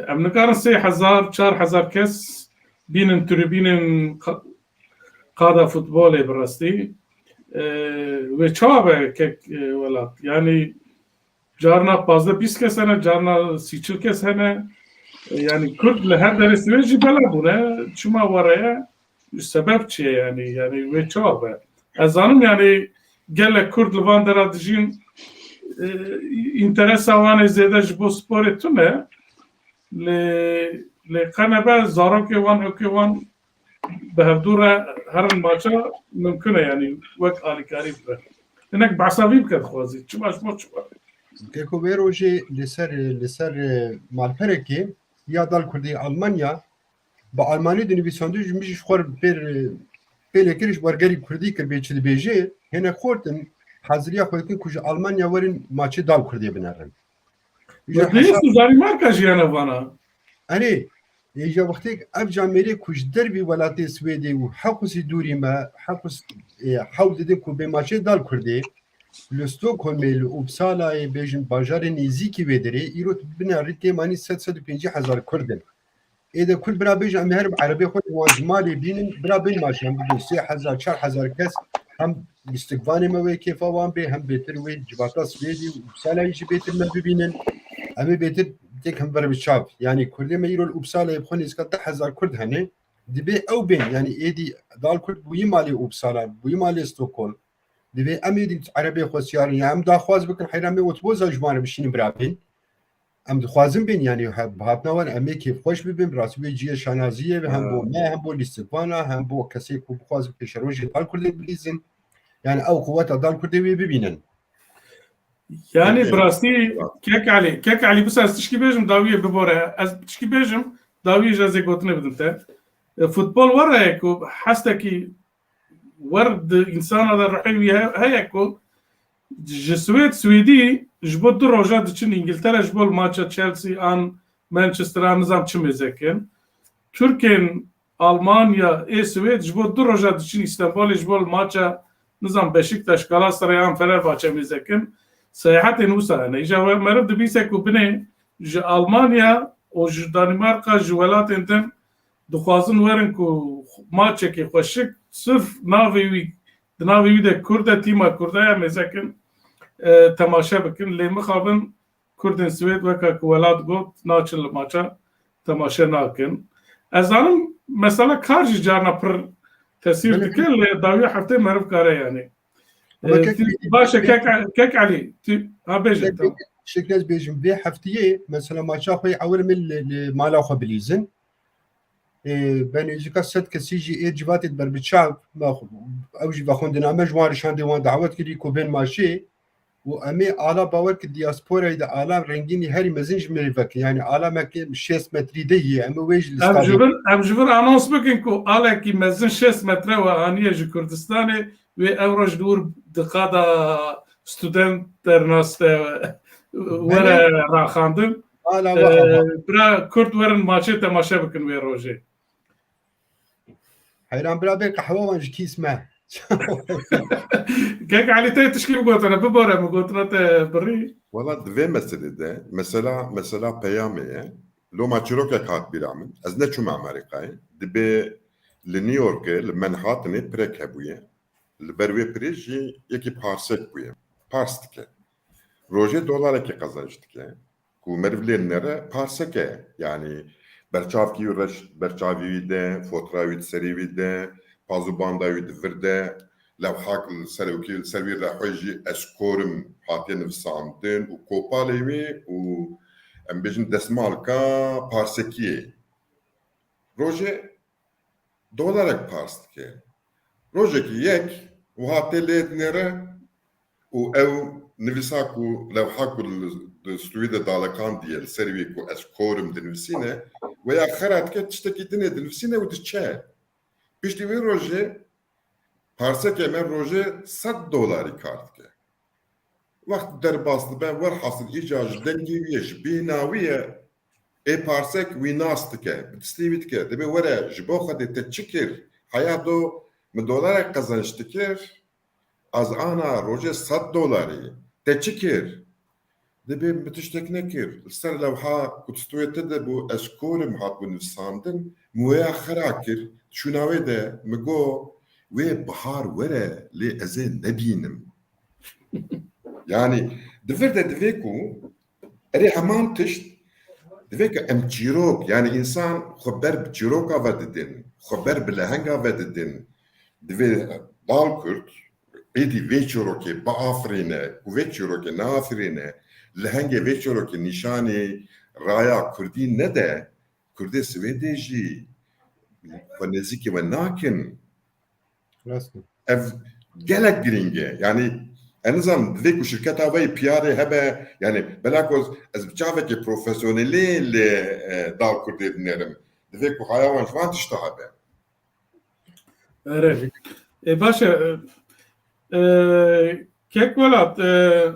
em nikarin sê hezar, çar hezar kes bînin tribînên qa-, qada futbolê bi rastî. E, wê çawa be kek, e, welat? Yani carna pazdeh bîst kes hene, carna sî çil kes hene. E, yani Kurd li her derê Swêd jî bela bûne. Çima were ye? Sebeb çi ye yani? Yani wê çawa be? Ez zanim yani gelek Kurd li van dera dijîn, e, înteresa wan ê zêde ji bo sporê tune. Lê Lê qe nebe zarokê wan, ewkê wan bi hevdû re herin maça mimkun e, yanî wek alîkarî bibe. Hinek behsa vî bike dixwazî. Çima ji bo çima? Keko vê rojê li ser, li ser, e, malperekê ya dal Kurdê Almanya bi Almanî dinivîsandî, ji min jî ji xwe pê, pê lêkir ji wergerî Kurdî kir bê çi dibêjê, hênek xortin haziriya xwe dikin ku ji Almanya werin maçê dal Kurdê binerin. Îja Danimarka jiyana vana. Erê, îja wextêk ev camêrê ku ji dervî welatê Swêdê û heqûsî dûrî me, heqûs, e, hewl didin ku bê maçê dal Kurdê, li Stockholmê, li Uppsala'yê, bêjin bajarê nêzîkî wê derê, îro bine rîtê manî sed, sed û pêncî hezar Kurd in. Ê de Kurd bira bêjin, em ê herin erebê xwe wan ji malê bînin, bira bên maçê, em bibin sê hezar, çar hezar kes, hem lîstikvanê me wê kêfa wan bê, hem bêtir wê civata Swêdî û Uppsalayê jî bêtir me bibînin. Em ê bêtir têk hem ber bi çav. Yanî Kurdê me îro li Uppsalayê bi xwe nêzîka deh hezar Kurd hene. Dibê ew bên, yanî êdî dal Kurd bûyî malê Uppsala, bûyî malê Stockholm. Divê em êdî erebê xwe siyarin. Ya em daxwaz bikin, heyran me otobûsa ji wan re bişînin bira bên. Em dixwazin bên, yanî he-, bi hatina wan em ê kêfxweş bibin, bi rastî wê cihê şanaziyê be, hem bo me, hem bo lîstikvana, hem bo kesê ku bixwazin pêşerojê dal Kurdê bilîzin. Yanî ew quweta dal Kurdê wê bibînin. Yanî Peki. Bi rastî kek Elî, kek Elî, bisa ez tişkî bêjim, dawiyê bibore. Ez tişkî bêjim, dawiyê ji ez ê gotinê bidim te. E, futbol were ye ku hestekî wer di însana de ruhê wî he-, heye ku ji Swêd, Swêdî ji bo du roja diçin Îngiltere ji bo li maça Chelsea an Manchester an nizam çi mêzekin. Tirkên Almanya, ê Swêd ji bo du roja diçin Îstanbulê ji bo li maça nizam Beşiktaş, Galatasaray an Fenerbahçe mêzekin. Seyahetên wisa hene. Îja we meriv dibîse ku binê ji Almanya û ji Danimarka ji welatên din dixwazin werin ku maçekê xweşik sirf navê wî, di navê wî de Kurd e, tîma Kurda ye, mêzekin, e, temaşe bikin. Lê mixabin Kurdên Swêd weka ku welat got, naçin li maça temaşe nakin. Ez zanim mesela kar jî carna pir tesîr Belê. dike, lê dawiya heftê meriv kare yanî. Ama E, kek tu, Elî, baş e, vê kek, kek Elî, tu, ha, bêje, Kek tamam. Şikres bêjim, vê heftiyê mesela maça xwe ewil min li, li mala xwe bilîzin. Ê, be nêzîka sed kesî jî ê civatê diber bi çav, me xwe, ew jî vexwendina me ji wan re şandê wan dawet kirî ku bên maçê û em ê ala bawer ki diasporayê de ala rengînî herî mezin ji me re vekin. Yanî ala me ke şêst metrî de yê, em ê wê jî li Em ji stadê vir, em ji vir anons bikin ku alekî mezin şêst metre we aniye ji Kurdistanê, wê ew roj li wir di qada student dernas de were Belê. raxandin. Ala Ee, we ava. Bira Kurd werin maçê temaşe bikin wê rojê. Heyran bira bê qehwe wan ji kîs me. Kek Elî te tişkî bigotine, bibore min gotina te birî. Wala di vê meselê de, mesela, mesela peyamê ye. Loma çîrokek hat bîra min. Ez neçûme Amerîkayê. Dibê li New Yorkê, li Manhattanê pirek hebûye. Li ber wê pirê jî yekî parsek bûye. Pars dike. Rojê dolarekê qezenc dike. Ku meriv lê nere parsek e. Yanî berçavkî wî reş, berçavî wî de, fotra wî di serê wî de, paz û banda wî di vir de, lewhak li ser wî, li ser wî re xwe jî ez kor im hatiye nivisandin û kopalê wî û em bêjin destmalka parsekiyê. Rojê dolarek pars dike. Rojekî yek wiha tê lê dinêre û ew nivîsa ku lewha ku li, li stûyê de dalekandiye li ser wî ku ez kor im dinivîsîne, weya xera dike tiştekî dinê dinivîsîne û diçe. Piştî wê rojê parsekê me rojê sed dolarî kar dike. Wext derbas dibe, werhasil îcar ji dengê wî ye, ji bîna wî ye, ê parsek wî nas dike, bi destê wî dike. Dibê were, ji bo Xwedê te çi kir? Heya do min dolarek qezenc dikir, ez ana rojê sed dolarî. Te çi kir? Dibê min tiştek nekir. Li ser lewha ku stûyê te de bû, ez kor im hatibû nivîsandin, min wêya xera kir, şûna wê de min got, wê bihar were, lê ez ê nebînim. Yanî, di vir de divê ku, erê heman tişt, divê ku em çîrok, yanî însan xwe ber bi çîroka ve didin, xwe ber bi lehenga ve didin, divê dal Kurd, êdî vê çîrokê biafirîne û vê çîrokê neafirîne, lehengê vê çîrokê nîşanî raya Kurdî nede, Kurdê Swêdê jî xwe nêzîkî we nakin. Rast e. Ev gelek girîng e. Yanî ez nizanim, divê ku şirketa we yê P R'ê hebe, yanî bela ku ez bi çavekê profesyonelî li, e, dal Kurdê dinêrim. Divê ku haya wan ji van tişta hebe. Erê. E, baş e, e, Kek Welat, e,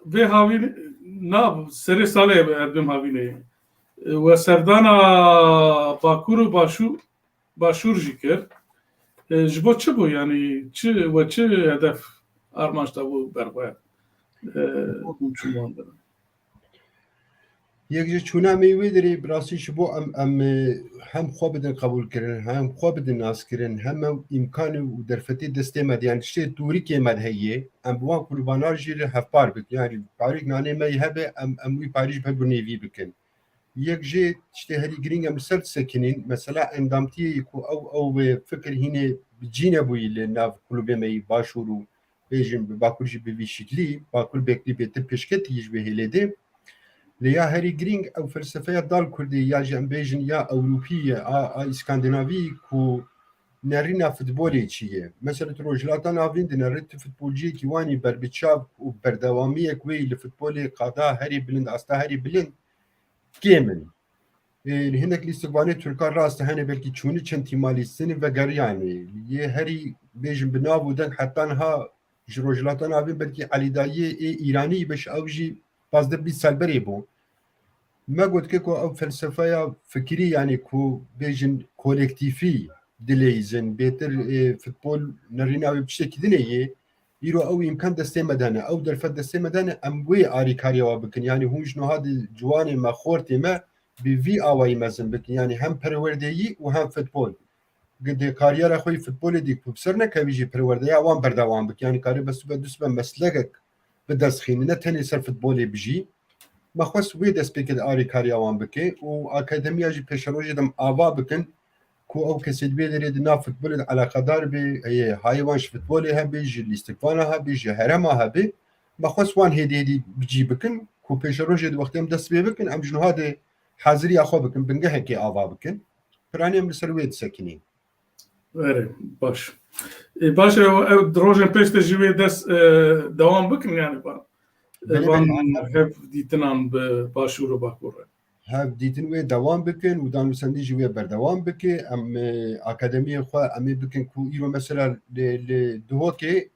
vê havîn na serê salê erdem havînê. E, we serdana Bakur û Başû-, Başûr jî kir. E, ji bo çi bû, yanî çi, we çi hedef armanc da bû ber xwe? E, hûn çûn wan derin. Yek ji çûna me wê derê bi rastî ji bo em, em, e, hem xwe bidin qebûlkirin, hem xwe bidin naskirin, hem ew îmkanê û derfetê destê me de, yanî tiştê tûrikê me de heye, em bi wan kulbanar jî re hevpar bikin. Yanî parîk nanê me yê hebe, em, em wî parî ji ber bi nêvî bikin. Yek jê tiştê herî girîng em li ser disekinîn, mesela endamtiyê ku ew, ew, e, fikir hînê bi cî nebûyî li nav kulûbê me yî Başûr û bêjin bi Bakur jî bi vî şiklî, Bakur beklî bêtir pêşketî ji vê hêlê de. Lê ya herî girîng ew felsefeya dal Kurdî ya jî em bêjin ya Ewropî ye, a, a Îskandinavî ku nerîna futbolê çi ye. Mesela tu Rojhilata Navîn dinerî, tu futbolciyekî wanî berbiçav û berdewamiyek wê li futbolê qada herî bilind, asta herî bilind kêm in. Ê, hinek lîstikvanê Tirka rast hene, belkî çûnî çend tîma lîstinî vegeriyanê. Yê herî bêjin bi nav û deng heta niha ji Rojhilata Navîn belkî Elî Dayiyê ê Îranî biş ew jî pazdeh bîst sal berê bû. Me got ke ku ew felsefeya fikirî, yanî ku bêjin kolektîfî dileyîzin, bêtir, ê, futbol nerîna wê bi tiştekî dinê yê, îro ew îmkan destê me de ne, ew derfet destê me de ne, em wê arîkariya we bikin. Yanî hûn ji niha di ciwanê me, xortê me bi vî awayî mezin bikin. Yanî hem perwerdeyî û hem futbol. Gidê kariyera xwe yî futbolê dî ku bi ser nekevî jî perwerdeya wan berdewam bike. Yanî karê be sibe du sibe meslekek bi dest xîne, ne tenê ser futbolê bijî. Me xwest wê destpêkê de arîkariya wan bike û akademiya jî pêşerojê de em ava bikin ku ew kesê di vê derê di nav futbolê de eleqedar be, heye hayê wan ji futbolê hebe, ji lîstikvana hebe, ji herema hebe. Me xwest wan hêdî hêdî bi cî bikin ku pêşerojê di wextê em dest pê bikin, em ji niha de haziriya xwe bikin, bingehekê ava bikin. Piranî em li ser wê disekinîn. Erê, baş. E, baş e, ew di rojên pêş de jî wê dest, e, dewam bikin, yani van, e, Belê, van belê. hev dîtinan bi Başûr û Bakur re. Hev dîtin wê dewam bikin û danûsendî jî wê berdewam bike. Em, e, akademiyê xwe em ê bikin ku îro mesela li, li Duhokê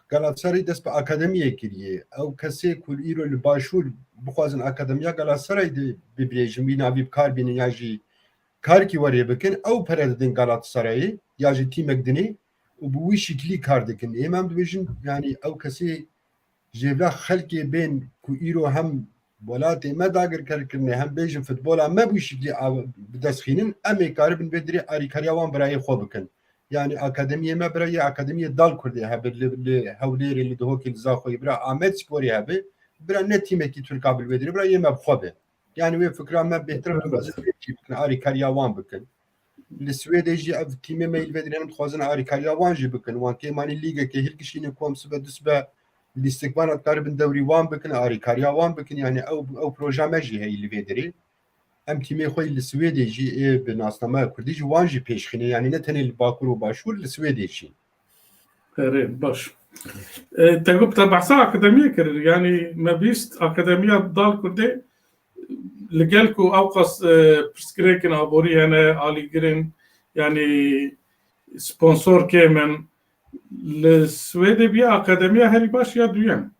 Galatasaray dest bi akademiyê kiriye. Ew kesê ku îro li Başûr bixwazin akademiya Galatasaray de bibirêjin, wî navî bi kar bînin ya jî karkî werê bikin, ew pere didin Galatasarayê ya jî tîmek dinê û bi wî şiklî kar dikin. Ême em dibêjin, yanî ew kesê jêvra xelkê bên ku îro hem welatê me dagirker kirine, hem bêjin futbola me bi wî şiklî av-, bi dest xînin, em ê karibin vê dirê arîkariya wan birayê xwe bikin. Yanî akademiyê me bira yê akademiyê dal Kurdê hebe, li, li Hewlêrê, li Duhokê, li Zaxoyê bira Amed Sporê hebe, bira ne tîmekî Tirka bi li vê dirê, bira yê me bi xwe be. Yanî wê fikra me bêhtir em dixwazin vê jî bikin, arîkariya wan bikin. Li Swêdê jî ev tîmê me yî li vê dirê em dixwazin arîkariya wan jî bikin. Wan kêmanî lîgekê hilkişînin ku em sibe du sibe lîstikvana dikaribin dewrî wan bikin, arîkariya wan bikin. Yanî ew, ew proja me jî heyî li vê dirê. Em tîmê xwe yî li Swêdê jî ê bi nasnameya Kurdî jî wan jî pêşxîne. Yanî ne tenê li Bakur û Başûr, li Swêdê jî. Erê, baş. E, te got te behsa akademiyê kir. Yanî me bîst akademiya dal Kurdê li gel ku ewqas, e, pirsgirêkin aborî hene, alîgirin, yanî sponsor kêm in. Li Swêdê bîye akademiya herî baş ya duyem.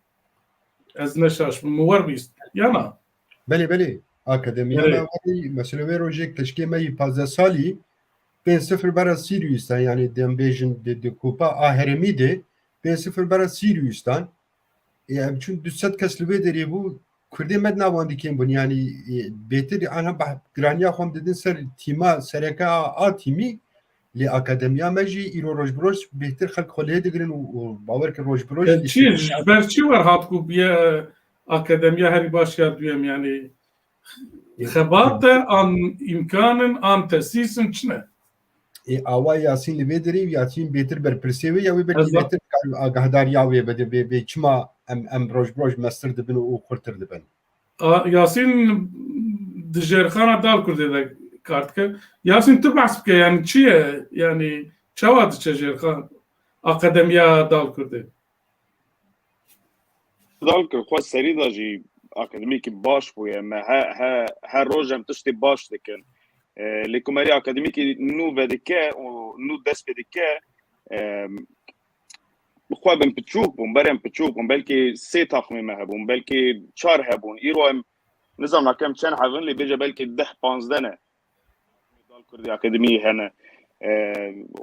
Ez ne şaş bim, min wer bîst. Ya na? Belê, belê. Akademiya Belê. me werî, mesela wê rojê keşkê me yî pazdeh salî pênc sifir bera Sîriyustan, yanî dem bêjin di, di kupa a herêmî de pênc sifir bera Sîriyustan. E, em çûn du sed kes li vê derê bû, Kurdê me di nav wan dikêm bûn. Yanî, e, bêtir anha bah-, giraniya xwe em didin ser tîma sereke a, a tîmî, lê akademiya me jî îro roj bi roj bêhtir xelk xwe lê digirin û, û bawer ke roj bi roj E, lî çi, ji ber çi wer hat ku bîye akademiya herî baş ya duyem, yanî xebat e, an îmkan in, an tesîs in, çi ne? Ê, awa Yasîn li vê derê û Yasîn bêtir berpirsê wê ya wê belkî Ezra. Bêtir kar agahdariya wê bide, bê, bê çima em, em roj bi roj mestir dibin û xurtir dibin. A, Yasîn di Jêrxana Dal Kurdê de kar dike. Yasîn, tu behs bike, yani çi ye? Yani çawa diçe Jêrxan, Akademiya Dal Kurdê? Dal Kurd xwe serî de jî akademîkî baş bûye. Me he, he, her roj em tiştê baş dikin. E, lê ku me rê akademîkî nû vedike û nû dest pê dike, e, xwe bin piçûk bûn, berê em piçûk bûn, belkî sê taxmê me hebûn, belkî çar hebûn. Îro em nizanim em çend hebin, lê bêje belkî deh panzdeh ne. Dal Kurdî Akademiyê hene. E,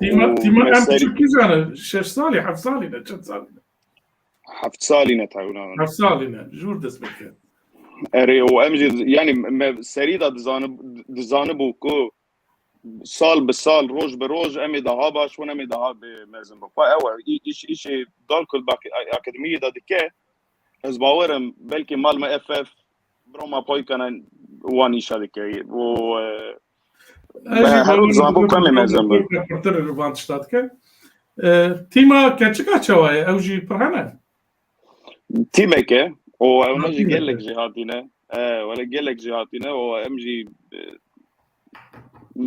Tîma, tîma em piçûkî zane, şeş salî, heft salî ne, çend salî ne? Heft salî ne tewna. Heft salî ne, jûr dest pê kir. Erê, û em jî, yani me serî de dizanib-, dizanibû ku sal bi sal, roj bi roj em ê daha baş bin, em ê daha bi mezin bin. Xwe ew e, î-, îş, îşê Dal Kurd Ak-, Akademiyê de dike, ez bawer im belkî mal me F F, bro ma pay kene wan îşa dike. Û, e, Ez jî her bawer im zanbû ku kamê me zembû. Pirtir van tişta dike. E, tîma keçika çawa ye? Ew jî pir hene? Tîmeke, û ew ne jî gelek jî hatîne. E, wele gelek jî hatîne, û em jî, e,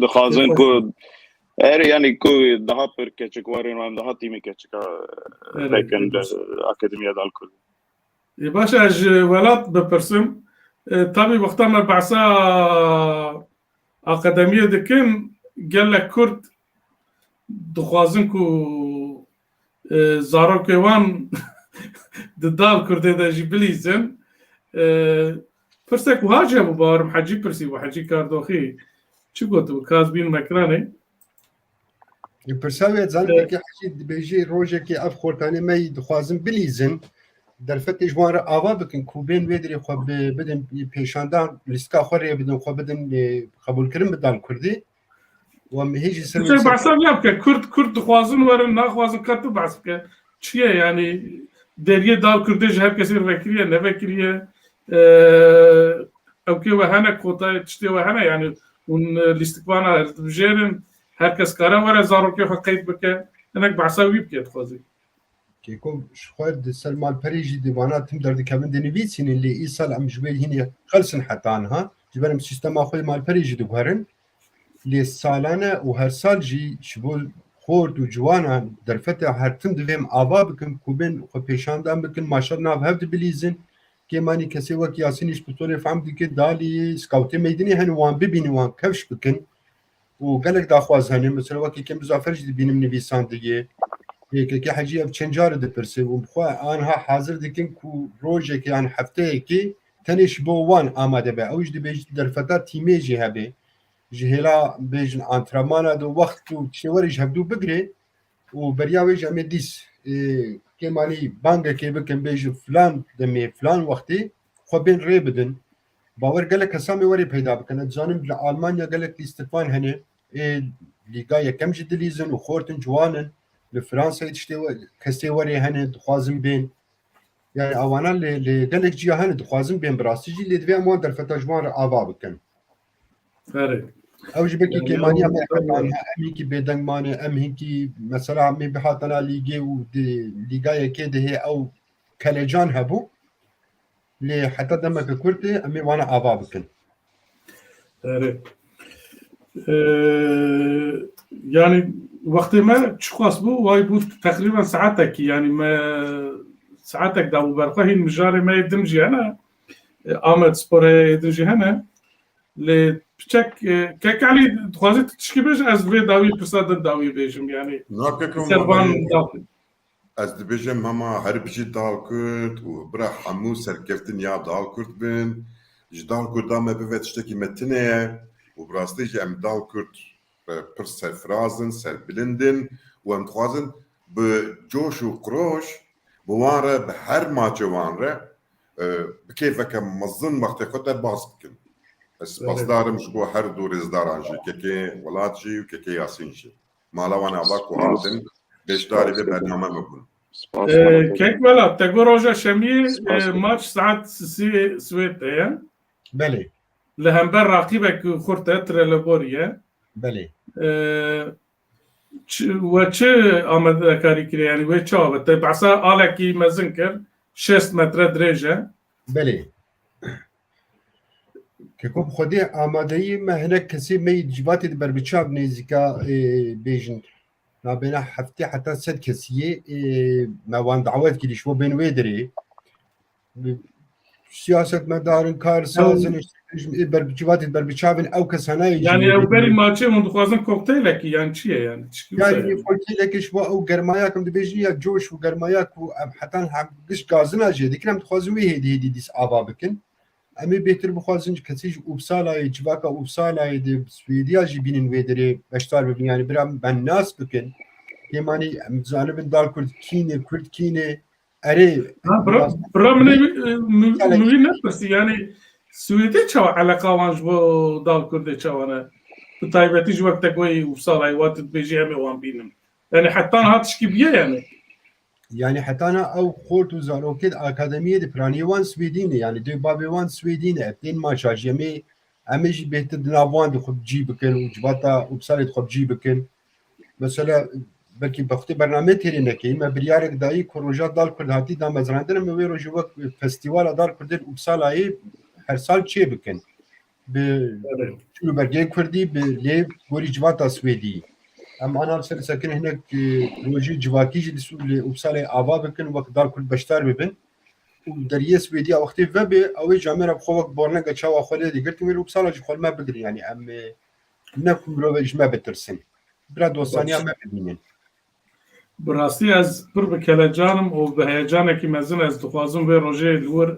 dixwazin ku, erê, yani ku daha pir keçik werin, û em daha tîmê keçika, e, vekin, e, Akademiya Dal Kurdî. Ê, baş e, ez ji Welat bipirsim. E, tabî wexta me behsa akademiyê dikin, gelek Kurd dixwazin ku, e, zarokê wan di Dal Kurdê de jî bilîzin. E, pirsek wiha jî hebû, bawerim Hecî pirsî bû, Hecî Kardoxî. Çi gotibû? Kaz bîn mekranê. Pirsa wê zanî, Hecî dibêjî, rojekê ev xortanê me yî dixwazin bilîzin, derfetê ji wan re ava bikin ku bên wê dirê xwe bi-, bidin pêşandan, lîstika xwe rê bidin, xwe bidin, e, qebûlkirin bi Dal Kurdî. Û em hê jî ser wê Sen behsa vê bike, Kurd, Kurd dixwazin werin, naxwazin, ka tu behs bike. Çi ye yani, deriyê Dal Kurdê ji her kesî vekiriye, nevekiriye? Eee, ew kê we hene, kotayê tiştê we hene, yani hûn, e, lîstikvana dibijêrin, her kes kare were zarokê xwe qeyd bike, hinek behsa wî bike dixwazî. Kêko, ji xwe di ser malperê jî di vana tim derdikevin dinivîsînin, lê îsal em ji wê hînê qels in heta niha. Ji ber em sîstema xwe yê malperê jî diguherin. Lê salane û her sal jî ji bo xort û ciwanan derfeta her tim divê em ava bikin ku bên xwe pêşandan bikin, maşal nav hev dibilîzin. Kêmanî kesê wek Yasîn Îşpitolê fehm dike, dalî skawtê meydinê hene, wan bibînin, wan kevş bikin. Û gelek daxwaz hene. Mesela wekî Kêm Muzaffer jî dibînim nivîsandiyê. Ê, Kekê Hecî ev çend carî dipirse û bi xwe anha hazir dikin ku rojekê an hefteyekê tenê ji bo wan amade be. Ew jî dibêjin derfeta tîmê jî hebe. Ji hêla bêjin antrenmana de wext û tiştê werê ji hevdû bigire û beriya wê jî em ê dîs, ê, kêmanî bangekê bikin, bêjin filan demê, filan wextê xwe bên rê bidin. Bawer gelek kesam ê werê peyda bikin. Ez dizanim li Almanya gelek lîstikvan hene. Ê Lîga Yekem jî dilîzin û xort in, ciwan in. Li Fransayê tiştê we-, kesê werê hene, dixwazin bên. Yani awana li, li gelek ciya hene, dixwazin bên bi rastî jî, lê divê em wan derfeta ji wan re ava bikin. Erê. Ew jî belkî Yani kêmaniya ew me heta niha, em hinkî bêdeng mane, em hinkî mesela em ê bihatana lîgê û di Lîga Yekê de hê ew kelecan hebû. Lê heta demeke kurt e, em ê wana ava bikin. Erê. Ee, yani wextê me çiqas bû, way bû teqrîben saetekî, yani me saetek dabû ber xwe, hîn mijarê me yê din jî hene. E, Amed Spor heye, yê din jî hene. Lê piçek, e, Kek Elî, dixwazî tu tişkî bêje, ez vê dawî pirsa din dawî bêjim, yani. Na, Kek Elî, ser van ma-, da- Ez dibêjim hema her bijî Dal Kurd û bira hemû serkeftin ya Dal Kurd bin. Ji Dal Kurda me bive tiştekî me tune ye û bi rastî jî em Dal Kurd, e, pir serfiraz in, serbilind in û em dixwazin bi coş û qiroj bi wan re, bi her maçê wan re, e, bi kêfeke mezin wextê xwe derbas bikin. Ez Evet. spasdar im ji bo her du rêzdaran jî, Kekê Welat jî û Kekê Yasîn jî. Mala wan ava ku hatin, beşdarî vê bername me bûn. Spas, Ee, Welat. Kek Welat, te got roja şemiyê, Spas, e, Welat. Maç saet sisê Swêd de ye. Belê. Li hember raqîbek xurt e, Trelleborg e. Belê. Ee, çi, we çi amadekarî kiriye? Yani wê çawa be? Te behsa alekî mezin kir, şêst metre dirêj e. Belê. Keko bi xwedê amadeyî me hinek kesê me yî civatê di berbiçav nêzîka, ê, bêjin. Nabêna heftê heta sed kesî yê, ê, me wan dawet kirî ji bo bên wê derê. Siyasetmedarin, karsazin, Ew- işte, ê, ber-, civatê berbiçavin ew kesana yê Yani cihê ew berî bêjin. Maçê hûn dixwazin kokteylekî, yani çi ye yani? Tişkî wisa Yani ye? Kokteylekê ji bo ew germaya kim dibêjin ya coş û germaya ku em hetan hem giş gazina jê dikin, em dixwazin wê hêdî hêdî dîs ava bikin. Em ê bêhtir bixwazin ji kesî ji Uppsalayê, civaka Uppsalayê de Swêdiya jî bînin wê derê beşdar bibin. Yani bira ben nas bikin. Kêmanî em zanibin dal Kurd kî ne, Kurd kî ne. Erê, Ha, bira, biraz bira min ê, e, mi-, Mesela mi wî nepirsî. Yani Swêdê çawa eleqa wan ji bo dal Kurdê çawa ne? Bi taybetî ji wek te goyî Uppsalayê wa tu dibêjî em ê wan bînin. Yani heta niha tişkî bûye yani. Yani hetana ew xort û zarokê di akademiyê de piraniyê wan Swêdî ne, yani dê bavê wan Swêdî ne, ev tên maça jî em ê, em ê jî bêhtir di nav wan de xwe bi cî bikin û civata Uppsalê de xwe bi cî bikin. Mesela belkî bextê bername têrê nekeyî, me biryarek dayî ku roja dal Kurd hatî damezrandin, em ê wê rojê wek festîvala dal Kurdê li Uppsalayê her sal çê bikin. Bi Evet. çû belgeyê Kurdî, bi lê gorî civata Swêdî. Em ana ser sekin hinek, e, rojê civakî jî li Sw-, li Uppsalê ava bikin, wek dal Kurd beşdar bibin. Û deriyê Swêdiya wextê vebe, ew ê camêra bi xwe wek bornega çawa xwe lê digirtin, wê li Uppsala jî xwe li me bigirin. Yani em, e, ne ku mirov ji me bitirsin. Bira dostaniya Baş. me bibînin. Bi rastî ez pir bi kelecan im û bi heyecanekî mezin ez dixwazim vê rojê li wir,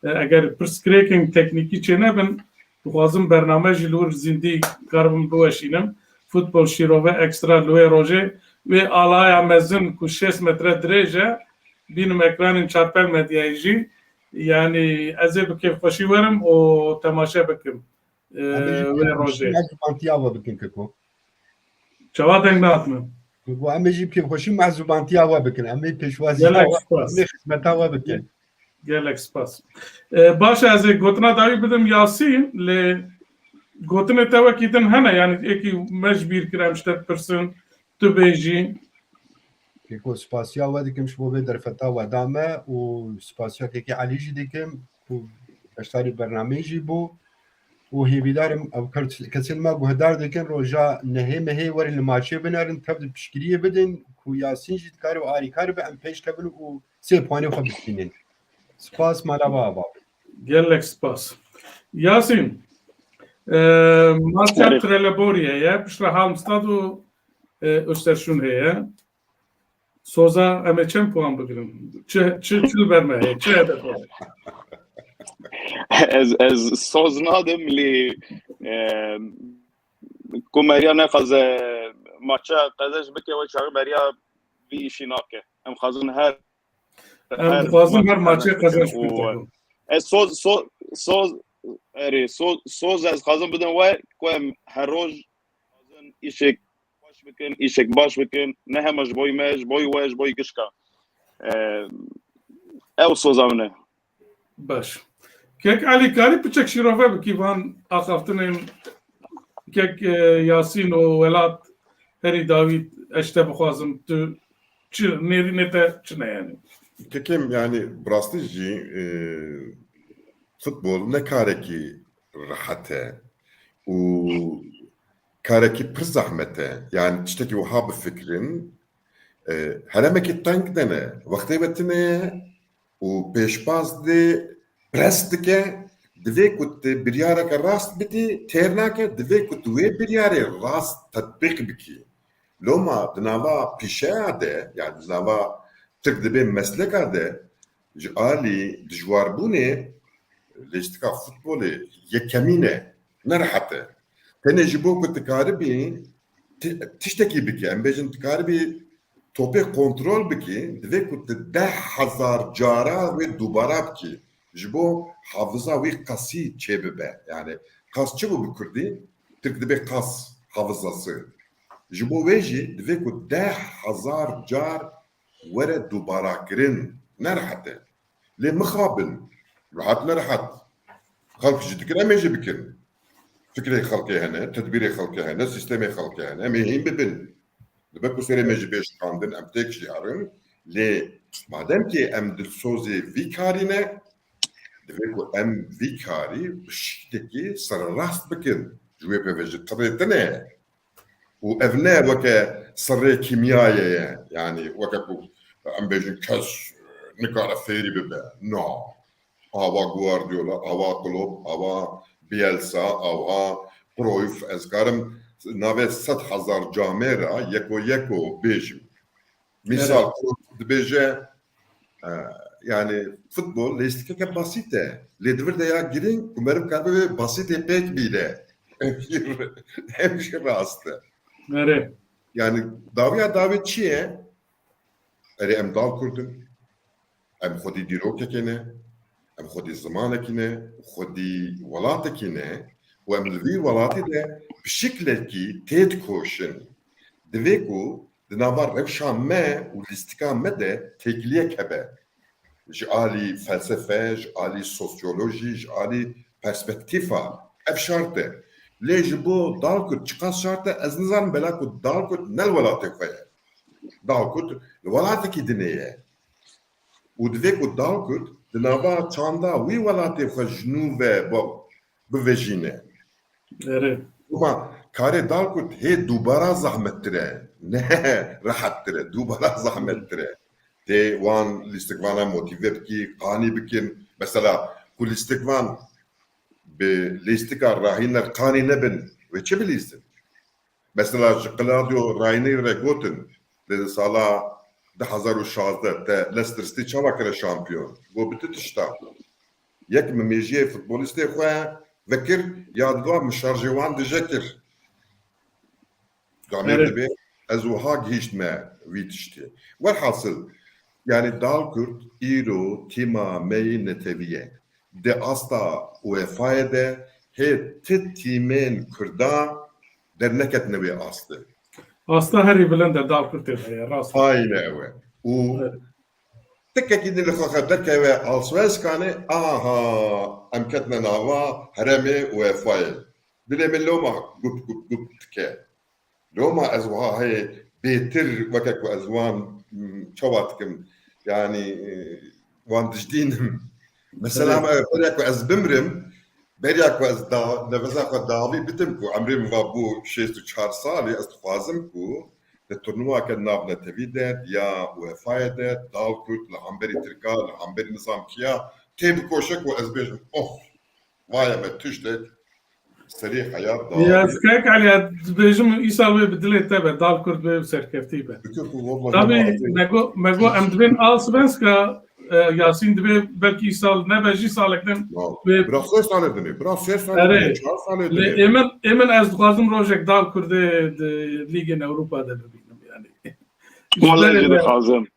e, eger pirsgirêkên teknîkî çênebin, dixwazim bername jî li wir zîndî karibim biweşînim. Futbol Şîrove Extra li wê rojê, wê alaya mezin ku şêst metre dirêj e, bînim ekranên Çarpel Medyayê jî. Yanî ez ê bi kêfxweşî werim û temaşe bikim, e, Em ê jî wê pêşwazî rojê. mehzûbantiya we bikin, Keko. Çawa deng nat min? Keko, em ê jî pêşwazî mehzûbantiya we bikin. Em ê pêşwaziya Gelek we, spas. em ê xizmeta we bikin. Gelek spas. E, baş e, ez ê gotina dawî bidim Yasîn, lê gotinê te wekî din hene, yani êkî me ji bîr kir, em ji te bipirsin, tu bêjî. Keko, spasiya we dikim ji bo vê derfeta we da me û spasiya Kekê Elî jî dikim ku beşdarî bernameyê jî bû. Û hêvîdar im ev kes-, kesên me guhdar dikin, roja nehê mehê werin li maçê binerin, tev di piştgiriyê bidin ku Yasîn jî dikare û arîkar be, em pêş kevin û sê puanê xwe bistînin. Spas, mala we ava be. Gelek spas. Yasîn, e, maça Erê. Trelleborî heye, piştre Halmstad û, e, Östersund heye. Soza em ê çend puan bigirin? Çi, çi, çi li ber me heye? Çi hedef heye? Ez, ez soz nadim lê, e, ku meriya nexwaze maça qezenc bike, wê çaxê meriya vî îşî nake. Em xwazin her, Em her dixwazin maç her maçê qezenc qezenc bikin bike. û ez soz, soz, soz, erê, soz, soz ez xwazim bidim we ku em her roj xwazin îşek baş bikin, îşek baş bikin, ne hema ji boy me, ji boy we, ji boy gişka. Ee, ew soza min e. Baş. Kek Elî, karî piçek şîrove bikî van axaftinên kek, e, Yasîn û Welat herî dawî ez ji te bixwazim, tu çi nêrînê te çi ne yani? Kekim yani bi rastî jî, e, futbol ne karekî rehet e û karekî pir zehmet e. Yani tiştekî wiha bifikirin, e, heremekî teng de ne. Wextê ve tune ye û pêşbaz dê pres dike, divê ku tu biryareke rast bidî, têr nake, divê ku tu wê biryarê rast tetbîq bikî. Loma di nava pîşeya de, yani di nava Tirk dibê mesleka de, ji alî dijwarbûnê lojîstika futbolê yekemîn e, ne rehet e. Tenê ji bo ku tu karibî ti-, tiştekî bikî, em bêjin tu karibî topê kontrol bikî, divê ku tu deh hezar cara wê dubara bikî. Ji bo hafiza wî qasî çêbibe. Yani qas çi bû bi kurdî? Tirk dibê qas hafizası. Ji bo wê jî divê ku deh hezar car were dubarakirin. Ne rehet e. Lê mixabin. Rehet ne rehet. Xelk jî dikin, em ê jî bikin. Fikrê xelkê hene, tedbîrê xelkê hene, sîstemê xelkê hene. Em ê hîn bibin. Dibe ku serê me jî bê şikandin, em têk jî herin. Lê madem ki em dilsozê vî karî ne, Divê ku em vî karî bi şiklekî sererast bikin. Ji wê pê ve jî tirê tune ye. Û ev ne weke sirrê kîmyayê ye. Yanî weke ku em bêjin kes nikare fêrî bibe. Na. Ava Guardiola, ava Klopp, ava Bielsa, ava Cruyff, ez karim navê sed hezar camêra yeko yeko bêjim. Mîsal, Klopp dibêje, e, yani futbol lêstikeke basît e. Lê di vir de ya girîng ku meriv karibe wê basîtê pêk bîne. Em jî, em jî rast e. Erê. Yani dawiya dawî çi ye? Erê, em Dalkurd in. Em xwedî dîrokekê ne. Em xwedî zimanekî ne. Xwedî welatekî ne. Û em li vî welatî de bi şiklekî têdikoşin. Divê ku di nava rewşa me û lîstika me de têkiliyek hebe. Ji alî felsefe, ji alî sosyolojî, ji alî perspektîfa. Ev şart e. Lê ji bo Dalkurd çiqas şart e, ez nizanim, bela ku Dalkurd ne li welatê xwe ye. Dalkurd li welatekî dinê ye. Û divê ku Dalkurd di nava çanda wî welatê xwe ji nû ve bo-, bivejîne. Erê. Ama karê Dalkurd hê dubara zahmettir e. Ne rehettir e. Dubara zahmettir e. Tê wan lîstikvana motive bikî, qanî bikin. Mesela ku lîstikvan bi lîstika rahîner qanî nebin, wê çi bilîstin? Mesela ji Claudio Ranieri re gotin, di sala du hezar û şazdeh te Leicester City çawa kire şampiyon? Got bi du tişta. Yek min mêjiyê futbolîstê xwe vekir, ya diduwa min şarjê wan dije kir. Gamê Evet. Dibê ez wiha gihîştime vî tiştê. Werhasil, yani Dalkurd îro tîma me yê netewî ye. Di asta UEFA'yê de hê ti tîmên Kurda derneketine wê astê. Asta herî bilind e Dalkurtê de ye, rast e. Ayne ew e. Û Evet. tikekî din li xwe derkeve Allsvenskanê, aha, em ketine nava herêmê UEFA'yê. Dilê min loma gup gup gup dike. Loma ez wiha heye bêtir weke ku ez wan, m, çawa dikim, yanî, e, wan dijdînim. Mesela Evet. me beriya ku ez bimrim, beriya ku ez da-, nefesa xwe dawî bidim ku emrê min va bû şêst û çar salî, ez dixwazim ku di turnuvake navnetewî de ya UEFA'yê de Dalkurd li hemberî Tirka, li hemberî nizam kiya tê bikoşe ku ez bêjim, oh, vaya me tiştek serî heyat da. Ya, kek Elî, ez dibêjim, îsal wê bi dilê te be, Dalkurd wê bi serkeftî be. Dikir ku, wallahî Tabî, lazim. me got, me got, em dibên Allsvenska, e, Yasîn dibê belkî îsal nebe jî salek din. Ya, wê bira sê salê dinê, bira sê salê Erê. dinê, çar salê Lê dinê. ê min, ê min ez dixwazim rojek Dalkurdê di Lîgên Ewropa de bibînim, yani. Wallahî Ji ber jî dixwazim.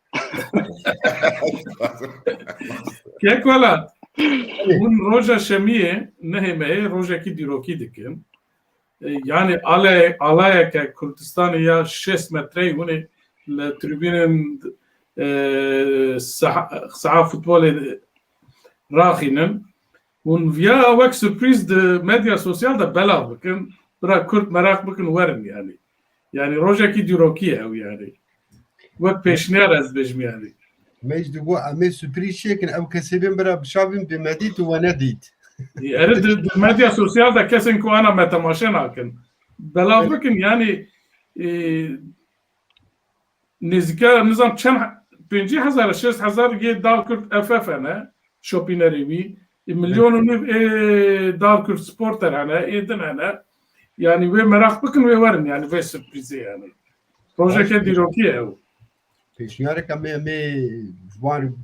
Kek Welat, hûn roja şemiyê nehê mehê rojekî dîrokî dikin. E, yani ale-, alayeke Kurdistanê ya şêst metreyî hûn ê li tribûnên, e, saha, saha futbolê raxînin. Hûn viya wek surprîz di medya sosyal de belav bikin. Bira Kurd meraq bikin werin yani. Yani rojekî dîrokî ye ew yani. Wek pêşniyar ez dibêjim yani. Me jî digot em ê surprîz çêkin, ew kesê bên bira bişavîn bê me dît û we nedît. Ê, erê di, di medya sosyal de kesên ku ana me temaşe nakin. Belav Evet. bikin yani, e, nêzîka nizam çend he-, pêncî hezar, şêst hezar yê Dalkurd F F hene, şopînerê wî. Ê, milyon û nîv ê Dalkurd Sporter hene, ê din hene. Yani wê meraq bikin, wê werin yani vê surprîzê yani. Rojeke Baş. dîrokî ye ew. Pêşniyareke me, me ji wan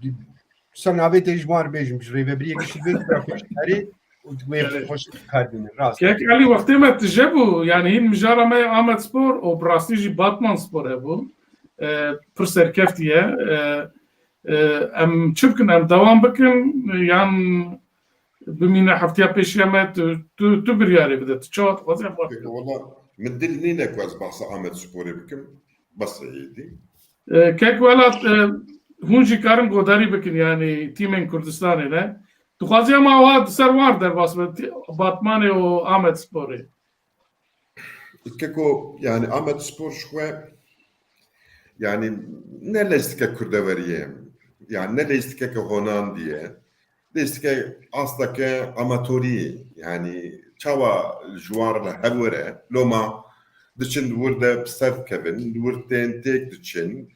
ser navê te ji wan re bêjim, ji rêvebiriyê giştî bê, bira pêşniyarê û wê Evet. xweş kar bîne, rast. Kek Elî, wextê me tije bû, yani hîn mijara me ya Amed Spor û bi rastî jî Batman Spor hebû. E, pir serkeftî ye. E, e, em çi bikin, em dewam bikin, yan bimîne heftiya pêşiya me, tu, tu, tu biryarê bide, tu çawa dixwazî em wan bikin. Wala, min dil nîne ku ez behsa Amed Sporê bikim, bes êdî. E, Kek Welat, e, hûn jî karin godarî bikin, yani tîmên Kurdistanê ne. Dixwazî em awa di ser wan derbas bin, tî-, Batmanê û Amed Sporê. Keko, yani Amed Spor ji xwe, yani ne leyîstike kurdeverî ye, yani ne leyîstikeke honandî ye. destike asteke amatorî, yani çawa ji wan re hev were, loma diçin di wir de bi ser dikevin, di wir tên têk diçin.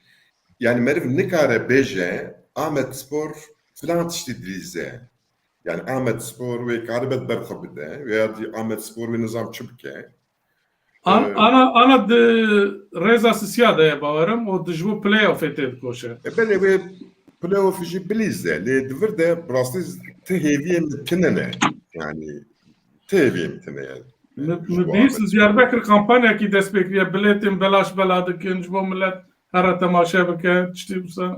Yani meriv nikare bêje Amed Spor filan tiştî dilîze. Yani Amed Spor wê karibe ber xwe bide, veya dî Amed Spor wê nizam çi bike. An-, Ee, ana, ana di rêza sisiya de ye bawerim û di ji bo playoffê tê dikoşe. E, belê wê playoff jî bilîze, lê di vir de bi rastî ti hêviyê min tine ne. Yani ti hêviyê min tine ye. Mi, Yani, ji mi bo bihîst Amed. Diyarbekir kampanyakî dest pê kiriye, bilêtên belaş bela dikin, ji bo millet here temaşe bike, tiştî wisa.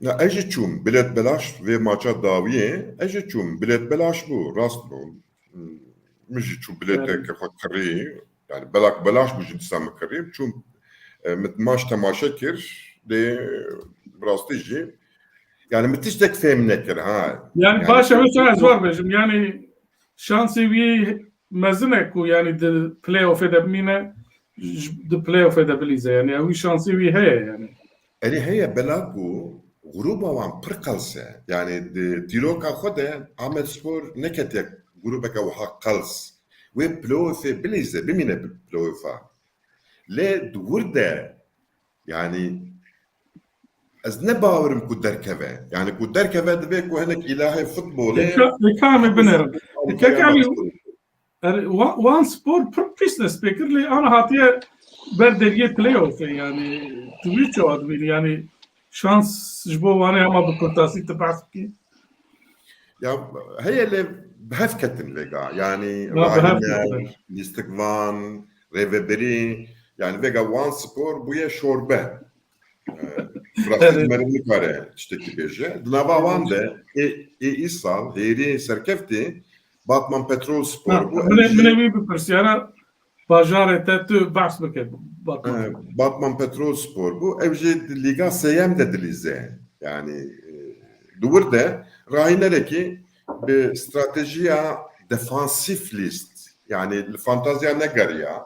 Ya, ez jî çûm, bilêt belaş vê maça dawiyê, ez jî çûm, bilêt belaş bû, rast bû. Hmm, min jî çû bilêteke xwe kirî, yani belak belaş bû jî dîsa min kirî, çûm, e, min maç temaşe kir, lê bi rastî jî, yani min tiştek fêm nekir, ha. Yani Yani baş e, wisa ez war bêjim, yani şansê wî mezin e ku yani di playoffê de bimîne, ji, di playoffê de bilîze, yani ew wî şansê wî heye yani. Erê heye, bela ku grûba wan pir qels e. Yani di dîroka xwe de Amed Spor neketiye grûbeke wiha qels. Wê playoffê bilîze, bimîne bi playofa. Lê di wir de, yani ez ne bawerim ku derkeve. Yani ku derkeve divê ku hinek îlahê futbolê Eka-, eka em ê binerin. Eka, eka em ê Erê, Wa-, Wan Spor pir pîs dest pê kir, lê ana hatiye ber deriyê playoffê, yani tu wî çawa dibînî, yani şans ji bo Wanê hema bi kurtasî tu behs bikî? Ya heye lê bi hev ketin vêga, yani Ya, bi hev Rahîner, ketin. Lîstikvan, Rêvebirî, yani vêga Wan Spor bûye şorbe. Ee, Rastî Evet. Meriv nikare tiştekî bêje. Di nava wan de ê, ê îsal hêrî serkeftî Batman Petrol Spor Ha, bû. Min ê, Ew jî min ê wî bipirsiyana bajarê te tu behs bike Batman. Ee, Batman Petrol Spor bû. Ew jî di Lîga Sêyem de dilîze. Yani, e, di wir de rahînerekî bi stratejiya defansîf lîst. Yani li fantaziya negeriya.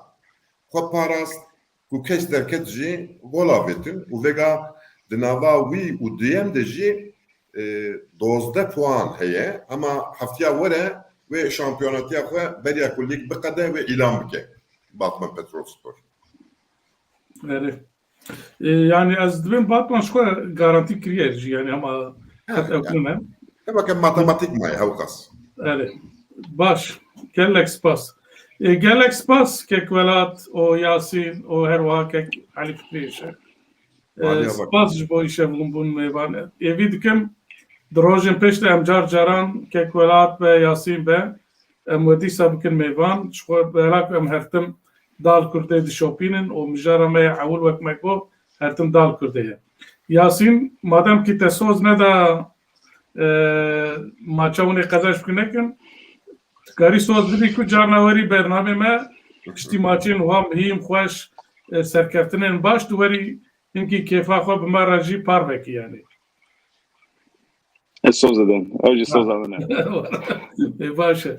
Xwe parast ku kes derket jî gol avêtin û vêga di nava wî û duyem de jî, e, dozdeh puan heye, ama heftiya were wê şampiyonatiya xwe beriya ku lîg biqede wê îlan bike Batman Petrolspor. Erê. E, yani ez dibêm Batman ji xwe garantî kiriye jî, yani hema Ha, qet ew yani. Nime. Hema ke matematîk maye hewqas. Erê. Baş. Gelek spas. E, gelek spas kek Welat û Yasîn û her wiha kek Elî Fikrî Îşe. E, Maliye bak. Spas ji bo îşev hûn bûn mêvan. Êvî dikim, di rojên pêş de em car caran kek Welat be, Yasîn be, em we dîsa bikin mêvan. Ji xwe bela ku em her tim dal Kurdê dişopînin û mijara me ya ewil wek me got, her tim dal Kurdê ye. Yasîn, madem kî te soz neda, e, maça hûn ê qezeş bikin nekin, tu karî soz bidî ku carna werî bernamê me, piştî maçên wiha muhîm, xweş, e, serkeftinên baş, tu werî hinkî kêfa xwe bi me re jî parve kî yani. Ez soz didim. Ew jî soza min e. Ê baş e.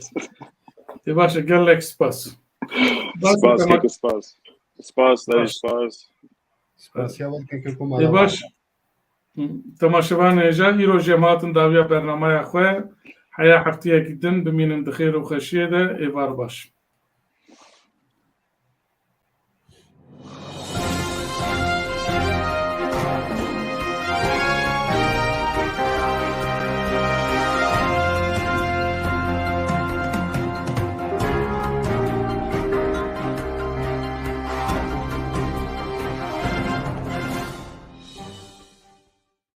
Ê baş e. Gelek spas. Baş e, Spas, tamam. Keke, spas. Spas, dayê, Spas. Spas. Spasiya we keke ku Ê mala baş. Temaşevanê hêja, îro jî em hatin dawiya bernameya xwe. Heya heftiyekî din bimînin di xêr û xweşiyê de. Êvar baş.